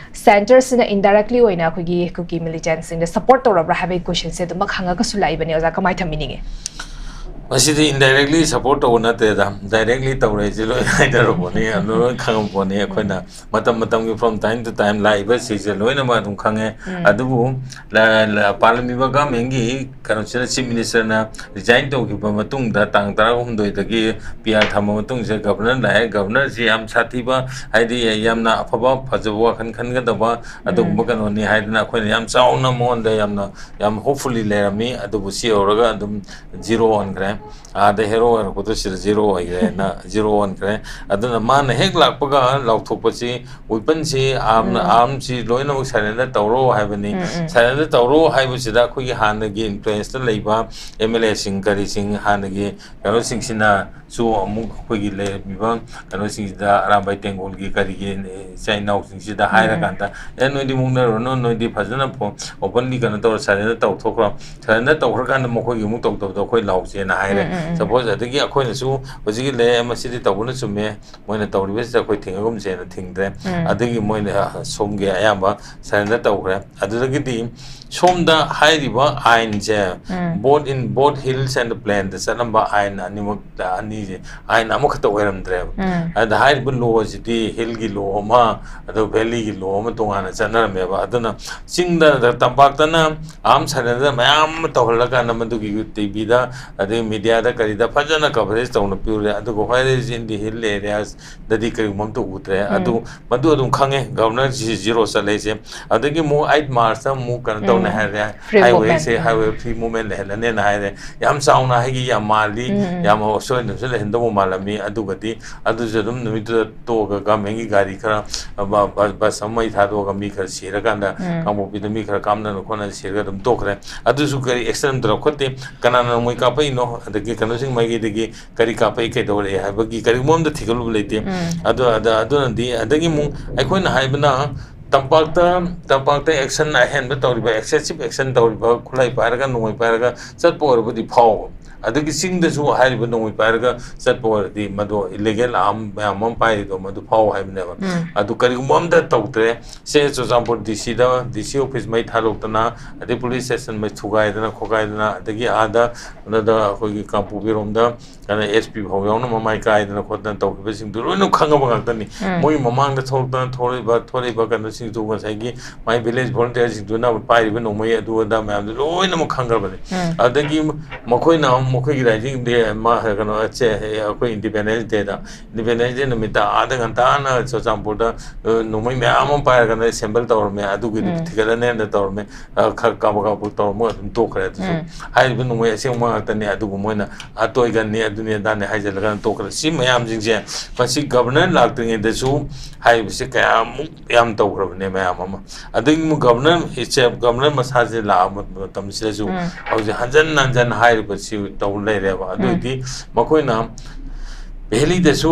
centreꯁꯤꯅ indirectly ꯑꯣꯏꯅ ꯑꯩꯈꯣꯏꯒꯤ ꯀꯨꯀꯤ militantꯁꯤꯡꯗ support ꯇꯧꯔꯕ꯭ꯔꯥ ꯍꯥꯏꯕꯒꯤ questionꯁꯦ ꯑꯗꯨꯃꯛ ꯍꯪꯉꯒꯁꯨ ꯂꯥꯛꯏꯕꯅꯦ꯫ ꯑꯣꯖꯥ, ꯀꯃꯥꯏꯅ ꯊꯝꯕꯤꯅꯤꯡꯉꯤ? ꯃꯁꯤꯗꯤ indirectly support ꯇꯧꯕ ꯅꯠꯇꯦꯗ, directly ꯇꯧꯔꯦꯁꯦ ꯂꯣꯏ ꯍꯥꯏꯅꯔꯕꯅꯤ, ꯑꯗꯨ ꯂꯣꯏ ꯈꯪꯉꯕꯅꯤ꯫ ꯑꯩꯈꯣꯏꯅ ꯎꯝ꯫ ꯃꯇꯝ ꯃꯇꯝꯒꯤ from time to time ꯂꯥꯛꯏꯕ ꯁꯤꯁꯦ ꯂꯣꯏꯅꯃꯛ ꯑꯗꯨꯝ ꯈꯪꯉꯦ꯫ ꯎꯝ꯫ ꯑꯗꯨꯕꯨ ꯂ-, ꯂ-, ꯄꯥꯜꯂꯝꯃꯤꯕ governmentꯀꯤ ꯀꯩꯅꯣꯁꯤꯅ, chief ministerꯅ resign ꯇꯧꯈꯤꯕ ꯃꯇꯨꯡꯗ, ꯇꯥꯡ ꯇꯔꯥꯍꯨꯝꯗꯣꯏꯗꯒꯤ P R ꯊꯝꯕ ꯃꯇꯨꯡꯁꯤꯗ governor ꯂꯥꯛꯑꯦ꯫ Governorꯁꯤ ꯌꯥꯝ ꯁꯥꯊꯤꯕ, ꯍꯥꯏꯗꯤ ꯌꯥꯝꯅ ꯑꯐꯕ, ꯐꯖꯕ ꯋꯥꯈꯜ ꯈꯟꯒꯗꯕ ꯑꯗꯨꯒꯨꯝꯕ ꯎꯝ꯫ ꯀꯩꯅꯣꯅꯤ ꯍꯥꯏꯗꯅ ꯑꯩꯈꯣꯏꯅ ꯌꯥꯝ ꯆꯥꯎꯅ ꯃꯉꯣꯟꯗ ꯌꯥꯝꯅ, ꯌꯥꯝ hopefully ꯂꯩꯔꯝꯃꯤ꯫ ꯑꯗꯨꯕꯨ ꯁꯤ ꯌꯧꯔꯒ ꯑꯗꯨꯝ zero ꯑꯣꯟꯈ꯭ꯔꯦ꯫ ꯑꯥꯗ ꯍꯦꯔꯣ ꯑꯣꯏꯔꯛꯄꯗꯣ ꯁꯤꯗ ꯖꯤꯔꯣ ꯑꯣꯏꯈ꯭ꯔꯦꯅ ꯖꯤꯔꯣ ꯑꯣꯟꯈ꯭ꯔꯦ꯫ ꯑꯗꯨꯅ ꯃꯥꯅ ꯍꯦꯛ ꯂꯥꯛꯄꯒ ꯂꯥꯎꯊꯣꯛꯄꯁꯤ, ꯋꯤꯄꯟꯁꯤ, ꯑꯥꯔꯝꯅ, ꯎꯝ꯫ ꯑꯥꯔꯝꯁꯤ ꯂꯣꯏꯅꯃꯛ ꯁꯔꯦꯟꯗꯔ ꯇꯧꯔꯣ ꯍꯥꯏꯕꯅꯤ꯫ ꯎꯝ, ꯎꯝ꯫ ꯁꯔꯦꯟꯗꯔ ꯇꯧꯔꯣ ꯍꯥꯏꯕꯁꯤꯗ ꯑꯩꯈꯣꯏꯒꯤ ꯍꯥꯟꯅꯒꯤ ꯏꯟꯐ꯭ꯂꯨꯌꯦꯟꯁꯇ ꯂꯩꯕ ꯑꯦꯝ ꯑꯦꯜ ꯑꯦꯁꯤꯡ ꯀꯔꯤꯁꯤꯡ ꯍꯥꯟꯅꯒꯤ ꯀꯩꯅꯣꯁꯤꯡꯁꯤꯅꯁꯨ ꯑꯃꯨꯛ ꯑꯩꯈꯣꯏꯒꯤ ꯂꯩꯔꯝꯃꯤꯕ ꯀꯩꯅꯣꯁꯤꯡꯁꯤꯗ, ꯑꯔꯥꯝꯕꯥꯏ ꯇꯦꯡꯒꯣꯜꯒꯤ ꯀꯔꯤꯒꯤ ꯏꯆꯥ ꯏꯅꯥꯎꯁꯤꯡꯁꯤꯗ ꯎꯝ, ꯎꯝ꯫ ꯍꯥꯏꯔꯀꯥꯟꯗ, "ꯑꯦ, ꯅꯣꯏꯗꯤ ꯃꯨꯛꯅꯔꯨꯅꯨ, ꯅꯣꯏꯗꯤ ꯐꯖꯅ ꯐꯣ-, openly ꯀꯩꯅꯣ ꯇꯧꯔꯣ, ꯁꯔꯦꯟꯗꯔ ꯇꯧꯊꯣꯛꯈ꯭ꯔꯣ꯫ ꯁꯔꯦꯟꯗꯔ ꯇꯧꯈ꯭ꯔꯀꯥꯟꯗ ꯃꯈꯣꯏꯒꯤ ꯑꯃꯨꯛ ꯇꯧꯗꯕꯗꯣ ꯑꯩꯈꯣꯏ ꯂꯥꯎꯁꯦꯅ" ꯍꯥꯏꯔꯦ꯫ ꯎꯝ, ꯎꯝ, ꯎꯝ꯫ Suppose ꯑꯗꯒꯤ ꯑꯩꯈꯣꯏꯅꯁꯨ ꯍꯧꯖꯤꯛꯀꯤ ꯂꯩ, "ꯃꯁꯤꯗꯤ ꯇꯧꯕꯅ ꯆꯨꯝꯃꯦ, ꯃꯣꯏꯅ ꯇꯧꯔꯤꯕꯁꯤꯗ ꯑꯩꯈꯣꯏ ꯊꯤꯡꯉꯒꯨꯝꯁꯦꯅ" ꯊꯤꯡꯗ꯭ꯔꯦ꯫ ꯎꯝ꯫ ꯑꯗꯒꯤ ꯃꯣꯏꯅ, ꯑ, ꯁꯣꯝꯒꯤ ꯑꯌꯥꯝꯕ ꯁꯔꯦꯟꯗꯔ ꯇꯧꯈ꯭ꯔꯦ꯫ ꯑꯗꯨꯗꯒꯤꯗꯤ ꯁꯣꯝꯗ ꯍꯥꯏꯔꯤꯕ ꯑꯥꯏꯟꯁꯦ, ꯎꯝ꯫ Both in, both hills and plainꯗ ꯆꯠꯂꯝꯕ ꯑꯥꯏꯟ ꯑꯅꯤꯃꯛ, ꯑꯅꯤꯁꯦ ꯑꯥꯏꯟ ꯑꯃꯈꯛꯇ ꯑꯣꯏꯔꯝꯗ꯭ꯔꯦꯕ꯫ ꯎꯝ꯫ ꯑꯗ ꯍꯥꯏꯔꯤꯕ law ꯑꯁꯤꯗꯤ hillꯒꯤ law ꯑꯃ, ꯑꯗꯨꯒ valleyꯒꯤ law ꯑꯃ ꯇꯣꯉꯥꯟꯅ ꯆꯠꯅꯔꯝꯃꯦꯕ꯫ ꯑꯗꯨꯅ ꯆꯤꯡꯗ, ꯇꯝꯄꯥꯛꯇꯅ arm surrender ꯃꯌꯥꯝ ꯑꯃ ꯇꯧꯍꯜꯂꯀꯥꯟꯗ ꯃꯗꯨꯒꯤ ꯇꯤꯚꯤꯗ, ꯑꯗꯩ mediaꯗ ꯀꯔꯤꯗ ꯐꯖꯅ coverage ꯇꯧꯅ ꯄꯤꯔꯨꯔꯦ꯫ ꯑꯗꯨꯒ whereas in the hill areasꯗꯗꯤ ꯀꯔꯤꯒꯨꯝꯕ ꯑꯝꯇ ꯎꯗ꯭ꯔꯦ꯫ ꯎꯝ꯫ ꯑꯗꯨ, ꯃꯗꯨ ꯑꯗꯨꯝ ꯈꯪꯉꯦ, Governorꯁꯤ zero ꯆꯠꯂꯦꯁꯦ꯫ ꯑꯗꯒꯤ ꯑꯃꯨꯛ eight Marchꯇ ꯑꯃꯨꯛ ꯀꯩꯅꯣ ꯇꯧꯅꯤ ꯎꯝ꯫ ꯍꯥꯏꯔꯦ, Free movement꯫ Highwayꯁꯦ, highway free movement ꯂꯩꯍꯜꯂꯅꯦꯅ ꯍꯥꯏꯔꯦ꯫ ꯌꯥꯝ ꯆꯥꯎꯅ ꯍꯥꯏꯒꯤ ꯌꯥꯝ ꯃꯥꯜꯂꯤ, ꯎꯝ, ꯎꯝ꯫ ꯌꯥꯝ ꯑꯁꯣꯏꯗꯅꯁꯨ ꯂꯩꯍꯟꯗꯧꯕ ꯃꯥꯜꯂꯝꯃꯤ꯫ ꯑꯗꯨꯒꯗꯤ ꯑꯗꯨꯁꯨ ꯑꯗꯨꯝ ꯅꯨꯃꯤꯠꯇꯨꯗ ꯇꯣꯛꯑꯒ governmentꯀꯤ ꯒꯥꯔꯤ ꯈꯔ, ꯑ, ꯕ-, ꯕ-, bus ꯑꯃ ꯃꯩ ꯊꯥꯗꯣꯛꯑꯒ ꯃꯤ ꯈꯔ ꯁꯤꯔꯀꯥꯟꯗ, ꯎꯝ꯫ ꯀꯥꯡꯄꯣꯛꯄꯤꯗ ꯃꯤ ꯈꯔ ꯀꯥꯞꯅꯗꯅ ꯈꯣꯠꯅꯗꯅ ꯁꯤꯔꯒ ꯑꯗꯨꯝ ꯇꯣꯛꯈ꯭ꯔꯦ꯫ ꯑꯗꯨꯁꯨ ꯀꯔꯤ action ꯑꯃ ꯇꯧꯔꯛꯈꯣꯠꯇꯦ, ꯀꯅꯥꯅ ꯅꯣꯡꯃꯩ ꯀꯥꯞꯄꯛꯏꯅꯣ, ꯑꯗꯒꯤ ꯀꯩꯅꯣꯁꯤꯡ ꯃꯥꯏꯀꯩꯗꯒꯤ ꯀꯔꯤ ꯀꯥꯞꯄꯛꯏ, ꯀꯩꯗꯧꯔꯛꯏ ꯍꯥꯏꯕꯒꯤ ꯀꯔꯤꯒꯨꯝꯕ ꯑꯃꯗ ꯊꯤꯒꯠꯂꯨꯕ ꯂꯩꯇꯦ꯫ ꯎꯝ꯫ ꯑꯗꯨ, ꯑꯗ-, ꯑꯗꯨꯅꯗꯤ, ꯑꯗꯒꯤ ꯑꯃꯨꯛ ꯑꯩꯈꯣꯏꯅ ꯍꯥꯏꯕꯅ ꯇꯝꯄꯥꯛꯇ, ꯇꯝꯄꯥꯛꯇ action ꯑꯍꯦꯟꯕ ꯇꯧꯔꯤꯕ, excessive action ꯇꯧꯔꯤꯕ, ꯈꯨꯠꯂꯥꯏ ꯄꯥꯏꯔꯒ, ꯅꯣꯡꯃꯩ ꯄꯥꯏꯔꯒ ꯆꯠꯄ ꯑꯣꯏꯔꯕꯗꯤ ꯐꯥꯎꯕ꯫ ꯑꯗꯒꯤ ꯆꯤꯡꯗꯁꯨ ꯍꯥꯏꯔꯤꯕ ꯅꯣꯡꯃꯩ ꯄꯥꯏꯔꯒ ꯆꯠꯄ ꯑꯣꯏꯔꯗꯤ ꯃꯗꯣ illegal arm ꯃꯌꯥꯝ ꯑꯃ ꯄꯥꯏꯔꯤꯗꯣ ꯃꯗꯨ ꯐꯥꯎ ꯍꯥꯏꯕꯅꯦꯕ꯫ ꯎꯝ꯫ ꯑꯗꯨ ꯀꯔꯤꯒꯨꯝꯕ ꯑꯝꯇ ꯇꯧꯗ꯭ꯔꯦ꯫ ꯁꯦ ꯆꯨꯔꯆꯥꯟꯄꯨꯔ ꯗꯤ ꯁꯤꯗ, ꯗꯤ ꯁꯤ office ꯃꯩ ꯊꯥꯗꯣꯛꯇꯅ, ꯑꯗꯩ police station ꯃꯩ ꯊꯨꯒꯥꯏꯗꯅ ꯈꯣꯠꯀꯥꯏꯗꯅ, ꯑꯗꯒꯤ ꯑꯥꯗ ꯀꯩꯅꯣꯗ ꯑꯩꯈꯣꯏꯒꯤ ꯀꯥꯡꯄꯣꯛꯄꯤꯔꯣꯝꯗ ꯀꯩꯅꯣ S P ꯐꯥꯎ ꯌꯥꯎꯅ ꯃꯃꯥꯏ ꯀꯥꯏꯗꯅ ꯈꯣꯠꯇꯅ ꯇꯧꯈꯤꯕꯁꯤꯡꯗꯨ ꯂꯣꯏꯅ ꯈꯪꯉꯕ ꯉꯥꯛꯇꯅꯤ꯫ ꯎꯝ꯫ ꯃꯣꯏꯒꯤ ꯃꯃꯥꯡꯗ ꯊꯣꯛꯂꯛꯇꯅ ꯊꯣꯛꯂꯛꯏꯕ, ꯊꯣꯛꯂꯛꯏꯕ ꯀꯩꯅꯣꯁꯤꯡꯗꯨ ꯉꯁꯥꯏꯒꯤ ꯃꯥꯏ village volunteerꯁꯤꯡꯗꯨꯅ ꯄꯥꯏꯔꯤꯕ ꯅꯣꯡꯃꯩ ꯑꯗꯨ ꯑꯗꯥ ꯃꯌꯥꯝꯗꯨ ꯂꯣꯏꯅꯃꯛ ꯈꯪꯈ꯭ꯔꯕꯅꯤ꯫ ꯎꯝ꯫ ꯑꯗꯒꯤ ꯃꯈꯣꯏꯅ ꯃꯈꯣꯏꯒꯤ ꯔꯥꯏꯖꯤꯡ ꯗꯦ, ꯃꯥ, ꯀꯩꯅꯣ, ꯁꯦ, ꯑꯩꯈꯣꯏ ꯏꯟꯗꯤꯄꯦꯟꯗꯦꯟꯁ ꯗꯦꯗ, ꯏꯟꯗꯤꯄꯦꯟꯗꯦꯟꯁ ꯗꯦ ꯅꯨꯃꯤꯠꯇ ꯑꯥꯗ ꯉꯟꯇꯥꯅ ꯆꯨꯔꯆꯥꯟꯄꯨꯔꯗ, ꯑ, ꯅꯣꯡꯃꯩ ꯃꯌꯥꯝ ꯑꯃ ꯄꯥꯏꯔꯒꯅ ꯑꯦꯁꯦꯝꯕꯜ ꯇꯧꯔꯝꯃꯦ꯫ ꯑꯗꯨꯒꯤꯗꯨ ꯎꯝ꯫ ꯊꯤꯒꯠꯂꯅꯦꯅ ꯇꯧꯔꯝꯃꯦ꯫ ꯑ, ꯈꯔ ꯀꯥꯕꯛ ꯀꯥꯕꯛ ꯇꯧꯔꯝꯃꯒ ꯑꯗꯨꯝ ꯇꯣꯛꯈ꯭ꯔꯦ꯫ ꯑꯗꯨꯁꯨ ꯎꯝ꯫ ꯍꯥꯏꯔꯤꯕ ꯅꯣꯡꯃꯩ ꯑꯁꯦꯡꯕ ꯉꯥꯛꯇꯅꯤ, ꯑꯗꯨꯕꯨ ꯃꯣꯏꯅ ꯑ, ꯇꯣꯏ ꯒꯟꯅꯤ, ꯑꯗꯨꯅꯤ ꯑꯗꯥꯅꯤ ꯍꯥꯏꯖꯤꯜꯂꯒ ꯇꯣꯛꯈ꯭ꯔꯦ꯫ ꯁꯤ ꯃꯌꯥꯝꯁꯤꯡꯁꯦ, ꯃꯁꯤ ꯒꯕꯔꯅꯔ ꯂꯥꯛꯇ꯭ꯔꯤꯉꯩꯗꯁꯨ ꯍꯥꯏꯔꯤꯕꯁꯤ ꯀꯌꯥꯃꯨꯛ ꯌꯥꯝ ꯇꯧꯈ꯭ꯔꯕꯅꯦ ꯃꯌꯥꯝ ꯑꯃ꯫ ꯑꯗꯒꯤ ꯑꯃꯨꯛ ꯒꯕꯔꯅꯔ, ꯏꯆꯦ, ꯒꯕꯔꯅꯔ ꯃꯁꯥꯁꯦ ꯂꯥꯛꯑꯕ ꯃꯇꯝꯁꯤꯗꯁꯨ ꯎꯝ꯫ ꯍꯧꯖꯤꯛ ꯍꯟꯖꯟ ꯍꯟꯖꯟ ꯍꯥꯏꯔꯤꯕꯁꯤ ꯇꯧ ꯂꯩꯔꯦꯕ꯫ ꯑꯗꯨ ꯎꯝ꯫ ꯑꯣꯏꯗꯤ ꯃꯈꯣꯏꯅ ꯚꯦꯂꯤꯗꯁꯨ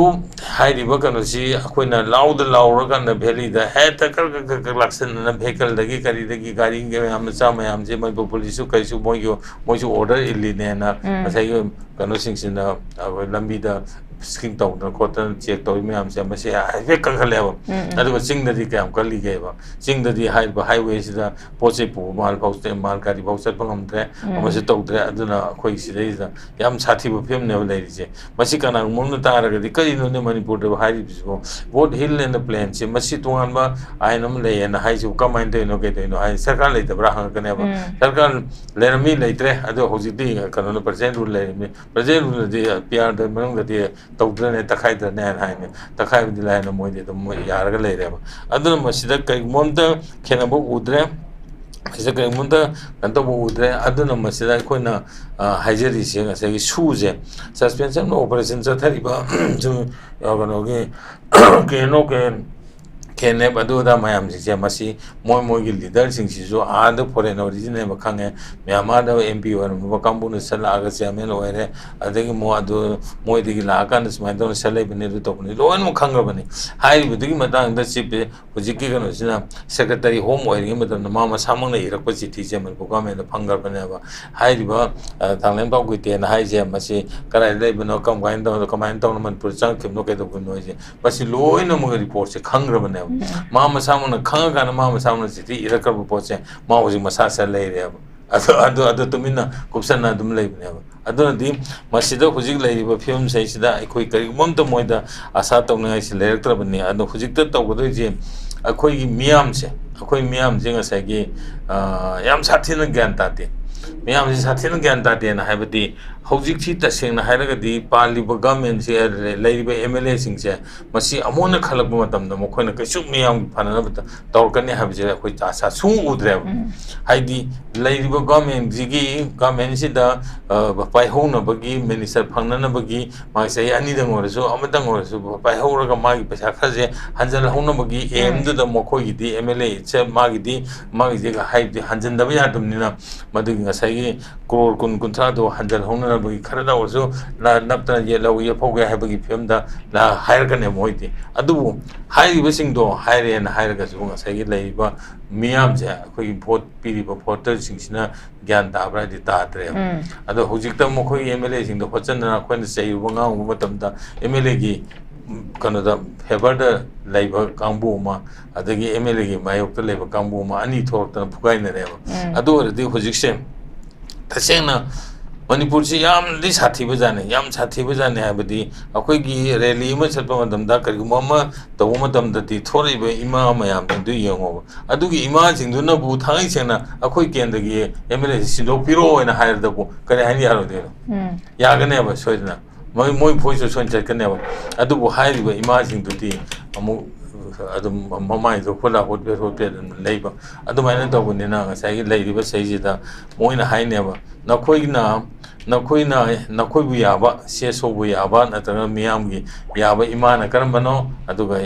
ꯍꯥꯏꯔꯤꯕ ꯀꯩꯅꯣꯁꯤ ꯑꯩꯈꯣꯏꯅ ꯂꯥꯎꯗ ꯂꯥꯎꯔꯀꯥꯟꯗ ꯚꯦꯂꯤꯗ ꯍꯦꯛꯇ ꯀꯛ ꯀꯛ ꯀꯛ ꯀꯛ ꯂꯥꯛꯁꯟꯗꯅ ꯚꯦꯍꯤꯀꯜꯗꯒꯤ ꯀꯔꯤꯗꯒꯤ ꯒꯥꯔꯤ ꯃꯌꯥꯝ ꯃꯆꯥ ꯃꯌꯥꯝꯁꯦ ꯃꯅꯤꯄꯨꯔ ꯄꯨꯂꯤꯁꯁꯨ ꯀꯩꯁꯨ ꯃꯣꯏꯒꯤ, ꯃꯣꯏꯁꯨ ꯑꯣꯔꯗꯔ ꯏꯜꯂꯤꯅꯦꯅ ꯎꯝ꯫ ꯉꯁꯥꯏꯒꯤ ꯀꯩꯅꯣꯁꯤꯡꯁꯤꯅ ꯑꯩꯈꯣꯏ ꯂꯝꯕꯤꯗ ꯁ꯭ꯀꯤꯡ ꯇꯧꯗꯅ ꯈꯣꯠꯇꯅ ꯆꯦꯛ ꯇꯧꯔꯤ ꯃꯌꯥꯝꯁꯦ ꯃꯁꯤ ꯍꯥꯏꯐꯦꯠ ꯀꯟꯈꯠꯂꯦꯕ꯫ ꯎꯝ, ꯎꯝ꯫ ꯑꯗꯨꯒ ꯆꯤꯡꯗꯗꯤ ꯀꯌꯥꯝ ꯀꯜꯂꯤꯒꯦꯕ? ꯆꯤꯡꯗꯗꯤ ꯍꯥꯏꯔꯤꯕ ꯍꯥꯏꯋꯦꯁꯤꯗ ꯄꯣꯠ ꯆꯩ ꯄꯨꯕ ꯃꯥꯜ ꯐꯥꯎ, ꯃꯥꯜ ꯒꯥꯔꯤ ꯐꯥꯎ ꯆꯠꯄ ꯉꯝꯗ꯭ꯔꯦ, ꯎꯝ꯫ ꯑꯃꯁꯨ ꯇꯧꯗ꯭ꯔꯦ꯫ ꯑꯗꯨꯅ ꯑꯩꯈꯣꯏ ꯁꯤꯗꯩꯁꯤꯗ ꯌꯥꯝ ꯁꯥꯊꯤꯕ ꯐꯤꯕꯝꯅꯦꯕ ꯂꯩꯔꯤꯁꯦ꯫ ꯃꯁꯤ ꯀꯅꯥꯒꯨꯝꯕ ꯑꯃꯅ ꯇꯥꯔꯒꯗꯤ, "ꯀꯔꯤꯅꯣꯅꯦ ꯃꯅꯤꯄꯨꯔꯗ ꯍꯥꯏꯔꯤꯕꯁꯤꯕꯣ? ꯕꯣꯠ ꯍꯤꯜ ꯑꯦꯟ ꯄ꯭ꯂꯦꯟꯁꯦ, ꯃꯁꯤ ꯇꯣꯉꯥꯟꯕ ꯑꯥꯏꯟ ꯑꯃ ꯂꯩꯌꯦꯅ ꯍꯥꯏꯁꯤꯕꯨ ꯀꯃꯥꯏꯅ ꯇꯧꯔꯤꯅꯣ, ꯀꯩꯗꯧꯔꯤꯅꯣ?" ꯍꯥꯏ ꯁꯔꯀꯥꯔ ꯂꯩꯇꯕ꯭ꯔꯥ ꯍꯪꯉꯛꯀꯅꯦꯕ꯫ ꯎꯝ꯫ ꯁꯔꯀꯥꯔ ꯂꯩꯔꯝꯃꯤ, ꯂꯩꯇ꯭ꯔꯦ꯫ ꯑꯗꯣ ꯍꯧꯖꯤꯛꯇꯤ ꯀꯩꯅꯣꯅ, ꯄ꯭ꯔꯖꯦꯟ ꯔꯨꯜ ꯂꯩꯔꯝꯃꯤ꯫ ꯄ꯭ꯔꯖꯦꯟ ꯔꯨꯜꯗꯗꯤ ꯄꯤ ꯑꯥꯔꯗ ꯃꯅꯨꯡꯗꯗꯤ ꯇꯧꯗ꯭ꯔꯅꯦ, ꯇꯛꯈꯥꯏꯗ꯭ꯔꯅꯦ ꯍꯥꯏꯅ ꯍꯥꯏꯅꯦ꯫ ꯇꯛꯈꯥꯏꯕꯗꯤ ꯂꯥꯏꯅ ꯃꯣꯏꯗꯤ ꯑꯗꯨꯝ ꯃꯣꯏ ꯌꯥꯔꯒ ꯂꯩꯔꯦꯕ꯫ ꯑꯗꯨꯅ ꯃꯁꯤꯗ ꯀꯔꯤꯒꯨꯝꯕ ꯑꯝꯇ ꯈꯦꯠꯅꯕ ꯎꯗ꯭ꯔꯦ꯫ ꯃꯁꯤꯗ ꯀꯔꯤꯒꯨꯝꯕ ꯑꯝꯇ ꯀꯩꯅꯣ ꯇꯧꯕ ꯎꯗ꯭ꯔꯦ꯫ ꯑꯗꯨꯅ ꯃꯁꯤꯗ ꯑꯩꯈꯣꯏꯅ, ꯑ, ꯍꯥꯏꯖꯔꯤꯁꯦ, ꯉꯁꯥꯏꯒꯤ ꯁꯨꯁꯦ, ꯁꯁꯄꯦꯟꯁꯟ ꯑꯣꯄꯔꯦꯁꯟ ꯆꯠꯊꯔꯤꯕ, ꯁꯨ, ꯑ, ꯀꯩꯅꯣꯒꯤ, ꯀꯦ N O, K and, K and F, ꯑꯗꯨ ꯑꯗꯥ ꯃꯌꯥꯝꯁꯤꯡꯁꯦ, ꯃꯁꯤ ꯃꯣꯏ ꯃꯣꯏꯒꯤ ꯂꯤꯗꯔꯁꯤꯡꯁꯤꯁꯨ ꯑꯥꯗ ꯐꯣꯔꯦꯟ ꯑꯣꯔꯤꯖꯤꯟ ꯍꯥꯏꯕ ꯈꯪꯉꯦ, ꯃ꯭ꯌꯥꯟꯃꯥꯔꯗ ꯑꯦꯝ ꯄꯤ ꯑꯣꯏꯔꯝꯕ ꯀꯥꯡꯕꯨꯅ ꯁꯠ ꯂꯥꯛꯑꯒ ꯆꯤꯌꯥꯔꯃꯦꯟ ꯑꯣꯏꯔꯦ, ꯑꯗꯒꯤ ꯃꯣꯏ ꯑꯗꯨ, ꯃꯣꯏꯗꯒꯤ ꯂꯥꯛꯑꯀꯥꯟꯗ ꯁꯨꯃꯥꯏꯅ ꯇꯧꯅ ꯁꯠ ꯂꯩꯕꯅꯤ, ꯑꯗꯨ ꯇꯧꯕꯅꯤ, ꯂꯣꯏꯅꯃꯛ ꯈꯪꯈ꯭ꯔꯕꯅꯤ꯫ ꯍꯥꯏꯔꯤꯕꯗꯨꯒꯤ ꯃꯇꯥꯡꯗ ꯆꯤꯞ ꯍꯧꯖꯤꯛꯀꯤ ꯀꯩꯅꯣꯁꯤꯅ ꯁꯦꯀ꯭ꯔꯦꯇꯔꯤ ꯍꯣꯝ ꯑꯣꯏꯔꯤꯉꯩ ꯃꯇꯝꯗ ꯃꯥ ꯃꯁꯥꯃꯛꯅ ꯏꯔꯛꯄ ꯆꯤꯊꯤꯁꯦ ꯃꯅꯤꯄꯨꯔ ꯒꯣꯔꯃꯦꯟꯗ ꯐꯪꯈ꯭ꯔꯕꯅꯦꯕ꯫ ꯍꯥꯏꯔꯤꯕ, ꯑ, ꯊꯥꯡꯂꯦꯟꯄꯥꯎ ꯒꯨꯏꯇꯦꯟ ꯍꯥꯏꯁꯦ ꯃꯁꯤ ꯀꯗꯥꯏꯗ ꯂꯩꯕꯅꯣ, ꯀꯔꯝ ꯀꯥꯏꯅ ꯇꯧꯕꯅꯣ, ꯀꯃꯥꯏꯅ ꯇꯧꯅ ꯃꯅꯤꯄꯨꯔꯗ ꯆꯪꯉꯛꯈꯤꯕꯅꯣ, ꯀꯩꯗꯧꯕꯅꯣ ꯍꯥꯏꯁꯦ, ꯃꯁꯤ ꯂꯣꯏꯅꯃꯛ ꯔꯤꯄꯣꯔꯠꯁꯦ ꯈꯪꯈ꯭ꯔꯕꯅꯦꯕ꯫ ꯎꯝ꯫ ꯃꯥ ꯃꯁꯥꯃꯛꯅ ꯈꯪꯉꯀꯥꯟꯗ ꯃꯥ ꯃꯁꯥꯃꯛꯅ ꯆꯤꯊꯤ ꯏꯔꯛꯈ꯭ꯔꯕ ꯄꯣꯠꯁꯦ ꯃꯥ ꯍꯧꯖꯤꯛ ꯃꯁꯥ ꯁꯥ ꯂꯩꯔꯦꯕ꯫ ꯑꯗꯨ, ꯑꯗꯨ, ꯑꯗꯨ ꯇꯨꯃꯤꯟꯅ ꯀꯨꯞꯁꯟꯅ ꯑꯗꯨꯝ ꯂꯩꯕꯅꯦꯕ꯫ ꯑꯗꯨꯅꯗꯤ ꯃꯁꯤꯗ ꯍꯧꯖꯤꯛ ꯂꯩꯔꯤꯕ ꯐꯤꯕꯝꯁꯤꯗꯩꯁꯤꯗ ꯑꯩꯈꯣꯏ ꯀꯔꯤꯒꯨꯝꯕ ꯑꯝꯇ ꯃꯣꯏꯗ ꯑꯁꯥ ꯇꯧꯅꯤꯡꯉꯥꯏꯁꯤ ꯂꯩꯔꯛꯇ꯭ꯔꯕꯅꯤ꯫ ꯑꯗꯣ ꯍꯧꯖꯤꯛꯇ ꯇꯧꯒꯗꯣꯏꯁꯦ ꯑꯩꯈꯣꯏꯒꯤ ꯃꯤꯌꯥꯝꯁꯦ, ꯑꯩꯈꯣꯏ ꯃꯤꯌꯥꯝꯁꯦ ꯉꯁꯥꯏꯒꯤ, ꯑ, ꯌꯥꯝ ꯁꯥꯊꯤꯅ ꯒ꯭ꯌꯥꯟ ꯇꯥꯗꯦ꯫ ꯃꯤꯌꯥꯝꯁꯦ ꯁꯥꯊꯤꯅ ꯒ꯭ꯌꯥꯟ ꯇꯥꯗꯦꯅ ꯍꯥꯏꯕꯗꯤ ꯍꯧꯖꯤꯛꯁꯤ ꯇꯁꯦꯡꯅ ꯍꯥꯏꯔꯒꯗꯤ ꯄꯥꯜꯂꯤꯕ ꯒꯚꯔꯟꯃꯦꯟꯁꯦ, ꯂꯩꯔꯤꯕ ꯑꯦꯝ ꯑꯦꯜ ꯑꯦꯁꯤꯡꯁꯦ, ꯃꯁꯤ ꯑꯃꯨꯛ ꯍꯟꯅ ꯈꯜꯂꯛꯄ ꯃꯇꯝꯗ ꯃꯈꯣꯏꯅ ꯀꯩꯁꯨ ꯃꯤꯌꯥꯝꯒꯤ ꯐꯅꯅꯕ ꯇꯧꯔꯛꯀꯅꯤ ꯍꯥꯏꯕꯁꯦ ꯑꯩꯈꯣꯏ ꯑꯥꯁꯥ ꯁꯨꯡꯎ ꯎꯗ꯭ꯔꯦꯕ꯫ ꯍꯥꯏꯗꯤ ꯂꯩꯔꯤꯕ ꯒꯚꯔꯟꯃꯦꯟꯁꯤꯒꯤ, ꯒꯚꯔꯟꯃꯦꯟꯁꯤꯗ, ꯑ, ꯄꯥꯏꯍꯧꯅꯕꯒꯤ, ꯃꯤꯅꯤꯁꯇꯔ ꯐꯪꯅꯅꯕꯒꯤ ꯃꯥꯒꯤ ꯆꯍꯤ ꯑꯅꯤꯗꯪ ꯑꯣꯏꯔꯁꯨ, ꯑꯃꯇꯪ ꯑꯣꯏꯔꯁꯨ ꯄꯥꯏꯍꯧꯔꯒ ꯃꯥꯒꯤ ꯄꯩꯁꯥ ꯈꯔꯁꯦ ꯍꯟꯖꯜꯍꯧꯅꯕꯒꯤ ꯎꯝ꯫ ꯑꯦꯝꯗꯨꯗ ꯃꯈꯣꯏꯒꯤꯗꯤ ꯑꯦꯝ ꯑꯦꯜ ꯑꯦ ꯃꯥꯒꯤꯗꯤ, ꯃꯥꯒꯤꯗꯤ ꯍꯥꯏꯕꯗꯤ ꯍꯟꯖꯟꯗꯕ ꯌꯥꯗꯕꯅꯤꯅ, ꯃꯗꯨꯒꯤ ꯉꯁꯥꯏꯒꯤ ꯀ꯭ꯔꯣꯔ ꯀꯨꯟ ꯀꯨꯟꯊ꯭ꯔꯥꯗꯣ ꯍꯟꯖꯜꯍꯧꯅꯅꯕꯒꯤ ꯈꯔꯗ ꯑꯣꯏꯔꯁꯨ ꯅ-, ꯅꯞꯇꯅ ꯌꯦꯠꯍꯧ-, ꯌꯦꯞꯍꯧꯒꯦ ꯍꯥꯏꯕꯒꯤ ꯐꯤꯕꯝꯗ ꯂ-, ꯍꯥꯏꯔꯛꯀꯅꯦꯕ ꯃꯣꯏꯗꯤ꯫ ꯑꯗꯨꯕꯨ ꯍꯥꯏꯔꯤꯕꯁꯤꯡꯗꯣ ꯍꯥꯏꯔꯦꯅ ꯍꯥꯏꯔꯒꯁꯨ ꯉꯁꯥꯏꯒꯤ ꯂꯩꯔꯤꯕ ꯃꯤꯌꯥꯝꯁꯦ, ꯑꯩꯈꯣꯏꯒꯤ ꯚꯣꯠ ꯄꯤꯔꯤꯕ ꯚꯣꯇꯔꯁꯤꯡꯁꯤꯅ ꯒ꯭ꯌꯥꯟ ꯇꯥꯕ꯭ꯔꯥ ꯍꯥꯏꯗꯤ ꯇꯥꯗ꯭ꯔꯦꯕ꯫ ꯎꯝ꯫ ꯑꯗꯣ ꯍꯧꯖꯤꯛꯇ ꯃꯈꯣꯏꯒꯤ ꯑꯦꯝ ꯑꯦꯜ ꯑꯦꯁꯤꯡꯗꯣ ꯍꯣꯠꯆꯟꯗꯅ ꯑꯩꯈꯣꯏꯅ ꯆꯩꯔꯨꯕ ꯉꯥꯡꯉꯨꯕ ꯃꯇꯝꯗ ꯑꯦꯝ ꯑꯦꯜ ꯑꯦꯒꯤ ꯀꯩꯅꯣꯗ ꯐꯦꯚꯔꯗ ꯂꯩꯕ ꯀꯥꯡꯕꯨ ꯑꯃ, ꯑꯗꯒꯤ ꯑꯦꯝ ꯑꯦꯜ ꯑꯦꯒꯤ ꯃꯥꯌꯣꯛꯇ ꯂꯩꯕ ꯀꯥꯡꯕꯨ ꯑꯃ, ꯑꯅꯤ ꯊꯣꯛꯂꯛꯇꯅ ꯐꯨꯒꯥꯏꯅꯔꯦꯕ꯫ ꯎꯝ꯫ ꯑꯗꯨ ꯑꯣꯏꯔꯗꯤ ꯍꯧꯖꯤꯛꯁꯦ ꯇꯁꯦꯡꯅ ꯃꯅꯤꯄꯨꯔꯁꯤ ꯌꯥꯝꯅꯗꯤ ꯁꯥꯊꯤꯕ ꯖꯥꯠꯅꯤ, ꯌꯥꯝ ꯁꯥꯊꯤꯕ ꯖꯥꯠꯅꯤ ꯍꯥꯏꯕꯗꯤ ꯑꯩꯈꯣꯏꯒꯤ ꯔꯦꯂꯤ ꯑꯃ ꯆꯠꯄ ꯃꯇꯝꯗ, ꯀꯔꯤꯒꯨꯝꯕ ꯑꯃ ꯇꯧꯕ ꯃꯇꯝꯗꯗꯤ ꯊꯣꯛꯂꯛꯏꯕ ꯏꯃꯥ ꯃꯌꯥꯝꯁꯤꯡꯗꯨ ꯌꯦꯡꯉꯣꯕ꯫ ꯑꯗꯨꯒꯤ ꯏꯃꯥꯁꯤꯡꯗꯨꯅꯕꯨ ꯊꯥꯡꯉꯩ ꯁꯦꯡꯅ ꯑꯩꯈꯣꯏ ꯀꯦꯟꯗ꯭ꯔꯒꯤ ꯑꯦꯝ ꯑꯦꯜ ꯑꯦꯁꯤ ꯁꯤꯟꯗꯣꯛꯄꯤꯔꯣ ꯍꯥꯏꯅ ꯍꯥꯏꯔꯗꯕꯨ ꯀꯔꯤ ꯍꯥꯏꯅ ꯌꯥꯔꯣꯏꯗꯣꯏꯅꯣ? ꯎꯝ꯫ ꯌꯥꯒꯅꯦꯕ ꯁꯣꯏꯗꯅ꯫ ꯃꯣꯏ, ꯃꯣꯏ ꯚꯣꯏꯁꯇꯨ ꯁꯣꯏꯅ ꯆꯠꯀꯅꯦꯕ꯫ ꯑꯗꯨꯕꯨ ꯍꯥꯏꯔꯤꯕ ꯏꯃꯥꯁꯤꯡꯗꯨꯗꯤ ꯑꯃꯨꯛ ꯑꯗꯨꯝ ꯃꯃꯥꯏꯗꯣ ꯍꯨꯠꯂ ꯍꯨꯠꯄꯦꯠ ꯍꯨꯠꯄꯦꯠ ꯑꯗꯨꯝ ꯂꯩꯕ꯫ ꯑꯗꯨꯃꯥꯏꯅ ꯇꯧꯕꯅꯤꯅ ꯉꯁꯥꯏꯒꯤ ꯂꯩꯔꯤꯕ ꯁꯤꯗꯩꯁꯤꯗ ꯃꯣꯏꯅ ꯍꯥꯏꯅꯦꯕ, "ꯅꯈꯣꯏꯅ, ꯅꯈꯣꯏꯅ, ꯅꯈꯣꯏꯕꯨ ꯌꯥꯕ, ꯁꯤ ꯑꯦꯁ ꯑꯣꯕꯨ ꯌꯥꯕ ꯅꯠꯇ꯭ꯔꯒ ꯃꯤꯌꯥꯝꯒꯤ ꯌꯥꯕ ꯏꯃꯥꯅ ꯀꯔꯝꯕꯅꯣ, ꯑꯗꯨꯒ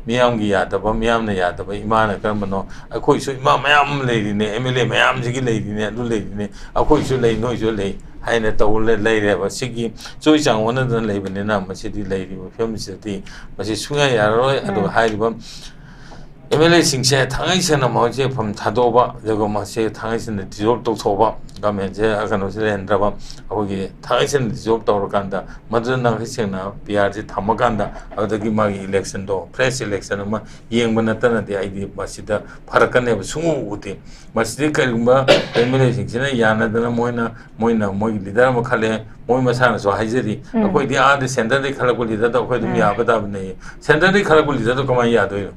ꯃꯤꯌꯥꯝꯒꯤ ꯌꯥꯗꯕ, ꯃꯤꯌꯥꯝꯅ ꯌꯥꯗꯕ ꯏꯃꯥꯅ ꯀꯔꯝꯕꯅꯣ? ꯑꯩꯈꯣꯏꯁꯨ ꯏꯃꯥ ꯃꯌꯥꯝ ꯑꯃ ꯂꯩꯔꯤꯅꯦ, ꯑꯦꯝ ꯑꯦꯜ ꯑꯦ ꯃꯌꯥꯝꯁꯤꯒꯤ ꯂꯩꯔꯤꯅꯦ, ꯑꯗꯨ ꯂꯩꯔꯤꯅꯦ, ꯑꯩꯈꯣꯏꯁꯨ ꯂꯩ, ꯅꯣꯏꯁꯨ ꯂꯩ" ꯍꯥꯏꯅ ꯇꯧ ꯂꯩ-, ꯂꯩꯔꯦꯕ꯫ ꯁꯤꯒꯤ ꯆꯣꯏ ꯆꯥꯡ ꯑꯣꯟꯅꯗꯅ ꯂꯩꯕꯅꯤꯅ ꯃꯁꯤꯗꯤ ꯂꯩꯔꯤꯕ ꯐꯤꯕꯝꯁꯤꯗꯗꯤ ꯃꯁꯤ ꯁꯨꯡꯌꯥ ꯌꯥꯔꯔꯣꯏ꯫ ꯑꯗꯨꯒ ꯎꯝ꯫ ꯍꯥꯏꯔꯤꯕ ꯑꯦꯝ ꯑꯦꯜ ꯑꯦꯁꯤꯡꯁꯦ ꯊꯥꯡꯉꯩ ꯁꯦꯡꯅ ꯃꯈꯣꯏꯁꯦ ꯐꯝ ꯊꯥꯗꯣꯛꯑꯕ, ꯑꯗꯨꯒ ꯃꯁꯤ ꯊꯥꯡꯉꯩ ꯁꯦꯡꯅ ꯗꯤꯖꯣꯜꯕ ꯇꯧꯊꯣꯛꯑꯕ, ꯒꯚꯔꯟꯃꯦꯟꯁꯦ ꯀꯩꯅꯣꯁꯦ ꯂꯩꯍꯟꯗ꯭ꯔꯕ, ꯑꯩꯈꯣꯏꯒꯤ ꯊꯥꯡꯉꯩ ꯁꯦꯡꯅ ꯗꯤꯖꯣꯜꯕ ꯇꯧꯔꯀꯥꯟꯗ ꯃꯗꯨꯗ ꯅꯥꯈꯩ ꯁꯦꯡꯅ ꯄꯤ ꯑꯥꯔꯁꯤ ꯊꯝꯃꯀꯥꯟꯗ ꯑꯗꯨꯗꯒꯤ ꯃꯥꯒꯤ ꯏꯂꯦꯛꯁꯟꯗꯣ, ꯐ꯭ꯔꯦꯁ ꯏꯂꯦꯛꯁꯟ ꯑꯃ ꯌꯦꯡꯕ ꯅꯠꯇꯅꯗꯤ ꯑꯩꯗꯤ ꯃꯁꯤꯗ ꯐꯔꯛꯀꯅꯦꯕ ꯁꯨꯡꯎ ꯎꯗꯦ꯫ ꯃꯁꯤꯗꯤ ꯀꯔꯤꯒꯨꯝꯕ ꯑꯦꯝ ꯑꯦꯜ ꯑꯦꯁꯤꯡꯁꯤꯅ ꯌꯥꯅꯗꯅ ꯃꯣꯏꯅ, ꯃꯣꯏꯅ ꯃꯣꯏꯒꯤ ꯂꯤꯗꯔ ꯑꯃ ꯈꯜꯂꯦ, ꯃꯣꯏ ꯃꯁꯥꯅꯁꯨ ꯍꯥꯏꯖꯔꯤ, ꯎꯝ꯫ "ꯑꯩꯈꯣꯏꯗꯤ ꯑꯥꯗ ꯁꯦꯟꯇꯔꯗꯒꯤ ꯈꯜꯂꯛꯄ ꯂꯤꯗꯔꯗ ꯑꯩꯈꯣꯏ ꯑꯗꯨꯝ ꯎꯝ꯫ ꯌꯥꯕ ꯇꯥꯕꯅꯦ"꯫ ꯁꯦꯟꯇꯔꯗꯒꯤ ꯈꯜꯂꯛꯄ ꯂꯤꯗꯔꯗꯣ ꯀꯃꯥꯏꯅ ꯌꯥꯗꯣꯏꯅꯣ?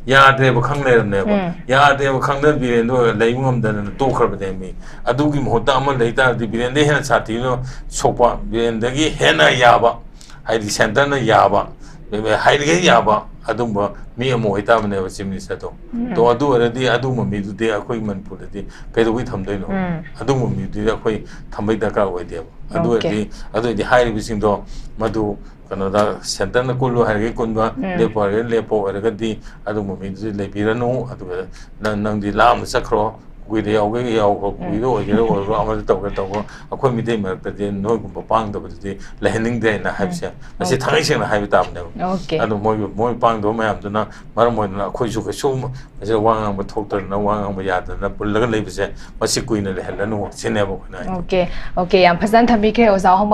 ꯌꯥꯗ꯭ꯔꯦꯕ, ꯈꯪ ꯂꯩꯔꯝꯅꯦꯕ꯫ ꯎꯝ. ꯌꯥꯗ꯭ꯔꯦꯕ, ꯈꯪꯗꯅ ꯕꯤꯔꯦꯟꯗꯣ ꯂꯩꯕ ꯉꯝꯗꯅ ꯇꯣꯛꯈ꯭ꯔꯕꯅꯦ ꯃꯤ꯫ ꯑꯗꯨꯒꯤ ꯃꯍꯨꯠꯇ ꯑꯃ ꯂꯩ ꯇꯥꯔꯗꯤ, ꯕꯤꯔꯦꯟꯗꯒꯤ ꯍꯦꯟꯅ ꯁꯥꯊꯤꯅ ꯁꯣꯛꯄ, ꯕꯤꯔꯦꯟꯗꯒꯤ ꯍꯦꯟꯅ ꯌꯥꯕ, ꯍꯥꯏꯗꯤ centreꯅ ꯌꯥꯕ, ꯍꯥꯏꯔꯤꯈꯩ ꯌꯥꯕ ꯑꯗꯨꯝꯕ ꯃꯤ ꯑꯃ ꯑꯣꯏꯇꯥꯕꯅꯦꯕ chief ministerꯗꯣ꯫ ꯎꯝ. ꯇꯣ ꯑꯗꯨ ꯑꯣꯏꯔꯗꯤ ꯑꯗꯨꯒꯨꯝꯕ ꯃꯤꯗꯨꯗꯤ ꯑꯩꯈꯣꯏ ꯃꯅꯤꯄꯨꯔꯗꯗꯤ ꯀꯩꯗꯧꯕꯩ ꯊꯝꯗꯣꯏꯅꯣ? ꯎꯝ. ꯑꯗꯨꯒꯨꯝꯕ ꯃꯤꯗꯨꯗꯤ ꯑꯩꯈꯣꯏ ꯊꯝꯕꯩ ꯗꯔꯀꯥꯔ ꯑꯣꯏꯗꯦꯕ꯫ ꯑꯗꯨ Okay. ꯑꯣꯏꯔꯗꯤ, ꯑꯗꯨ ꯑꯣꯏꯔꯗꯤ ꯍꯥꯏꯔꯤꯕꯁꯤꯡꯗꯣ ꯃꯗꯨ ꯀꯩꯅꯣꯗ centreꯅ ꯀꯨꯜꯂꯨ ꯍꯥꯏꯔꯒꯗꯤ ꯀꯨꯟꯕ, ꯎꯝ. ꯂꯦꯞꯄꯨ ꯍꯥꯏꯔꯒꯗꯤ ꯂꯦꯞꯄ ꯑꯣꯏꯔꯒꯗꯤ ꯑꯗꯨꯒꯨꯝꯕ ꯃꯤꯗꯨꯗꯤ ꯂꯩꯕꯤꯔꯅꯨ꯫ ꯑꯗꯨꯒ ꯅꯪ, ꯅꯪꯗꯤ ꯂꯥꯞꯅ ꯆꯠꯈ꯭ꯔꯣ, ꯀꯨꯀꯤꯗ ꯌꯥꯎꯒꯦ ꯌꯥꯎꯈ꯭ꯔꯣ, ꯀꯨꯀꯤꯗ ꯑꯣꯏꯒꯦꯔꯥ ꯑꯣꯏꯔꯣ, ꯑꯃꯗ ꯇꯧꯒꯦꯔꯥ ꯇꯧꯈ꯭ꯔꯣ, ꯑꯩꯈꯣꯏ ꯃꯤꯇꯩ ꯃꯔꯛꯇꯗꯤ ꯅꯣꯏꯒꯨꯝꯕ ꯄꯥꯡꯗꯕꯗꯨꯗꯤ ꯂꯩꯍꯟꯅꯤꯡꯗ꯭ꯔꯦꯅ ꯍꯥꯏꯕꯁꯦ ꯃꯁꯤ Okay. ꯊꯥꯡꯒꯩ ꯁꯦꯡꯅ ꯍꯥꯏꯕ ꯇꯥꯕꯅꯦꯕ꯫ Okay. ꯑꯗꯣ ꯃꯣꯏ, ꯃꯣꯏ ꯄꯥꯡꯗꯕ ꯃꯌꯥꯝꯗꯨꯅ ꯃꯔꯝ ꯑꯣꯏꯗꯅ ꯑꯩꯈꯣꯏꯁꯨ ꯀꯩꯁꯨ ꯃꯁꯤꯗ ꯋꯥ ꯉꯥꯡꯕ ꯊꯣꯛꯇꯗꯅ, ꯋꯥ ꯉꯥꯡꯕ ꯌꯥꯗꯗꯅ ꯄꯨꯜꯂꯒ ꯂꯩꯕꯁꯦ ꯃꯁꯤ ꯀꯨꯏꯅ ꯂꯩꯍꯜꯂꯅꯨ ꯁꯤꯅꯦꯕ ꯑꯩꯈꯣꯏꯅ ꯍꯥꯏꯗꯣ꯫ Okay, okay, ꯌꯥꯝ ꯐꯖꯅ ꯊꯝꯕꯤꯈ꯭ꯔꯦ ꯑꯣꯖꯥ ꯑꯍꯨꯝ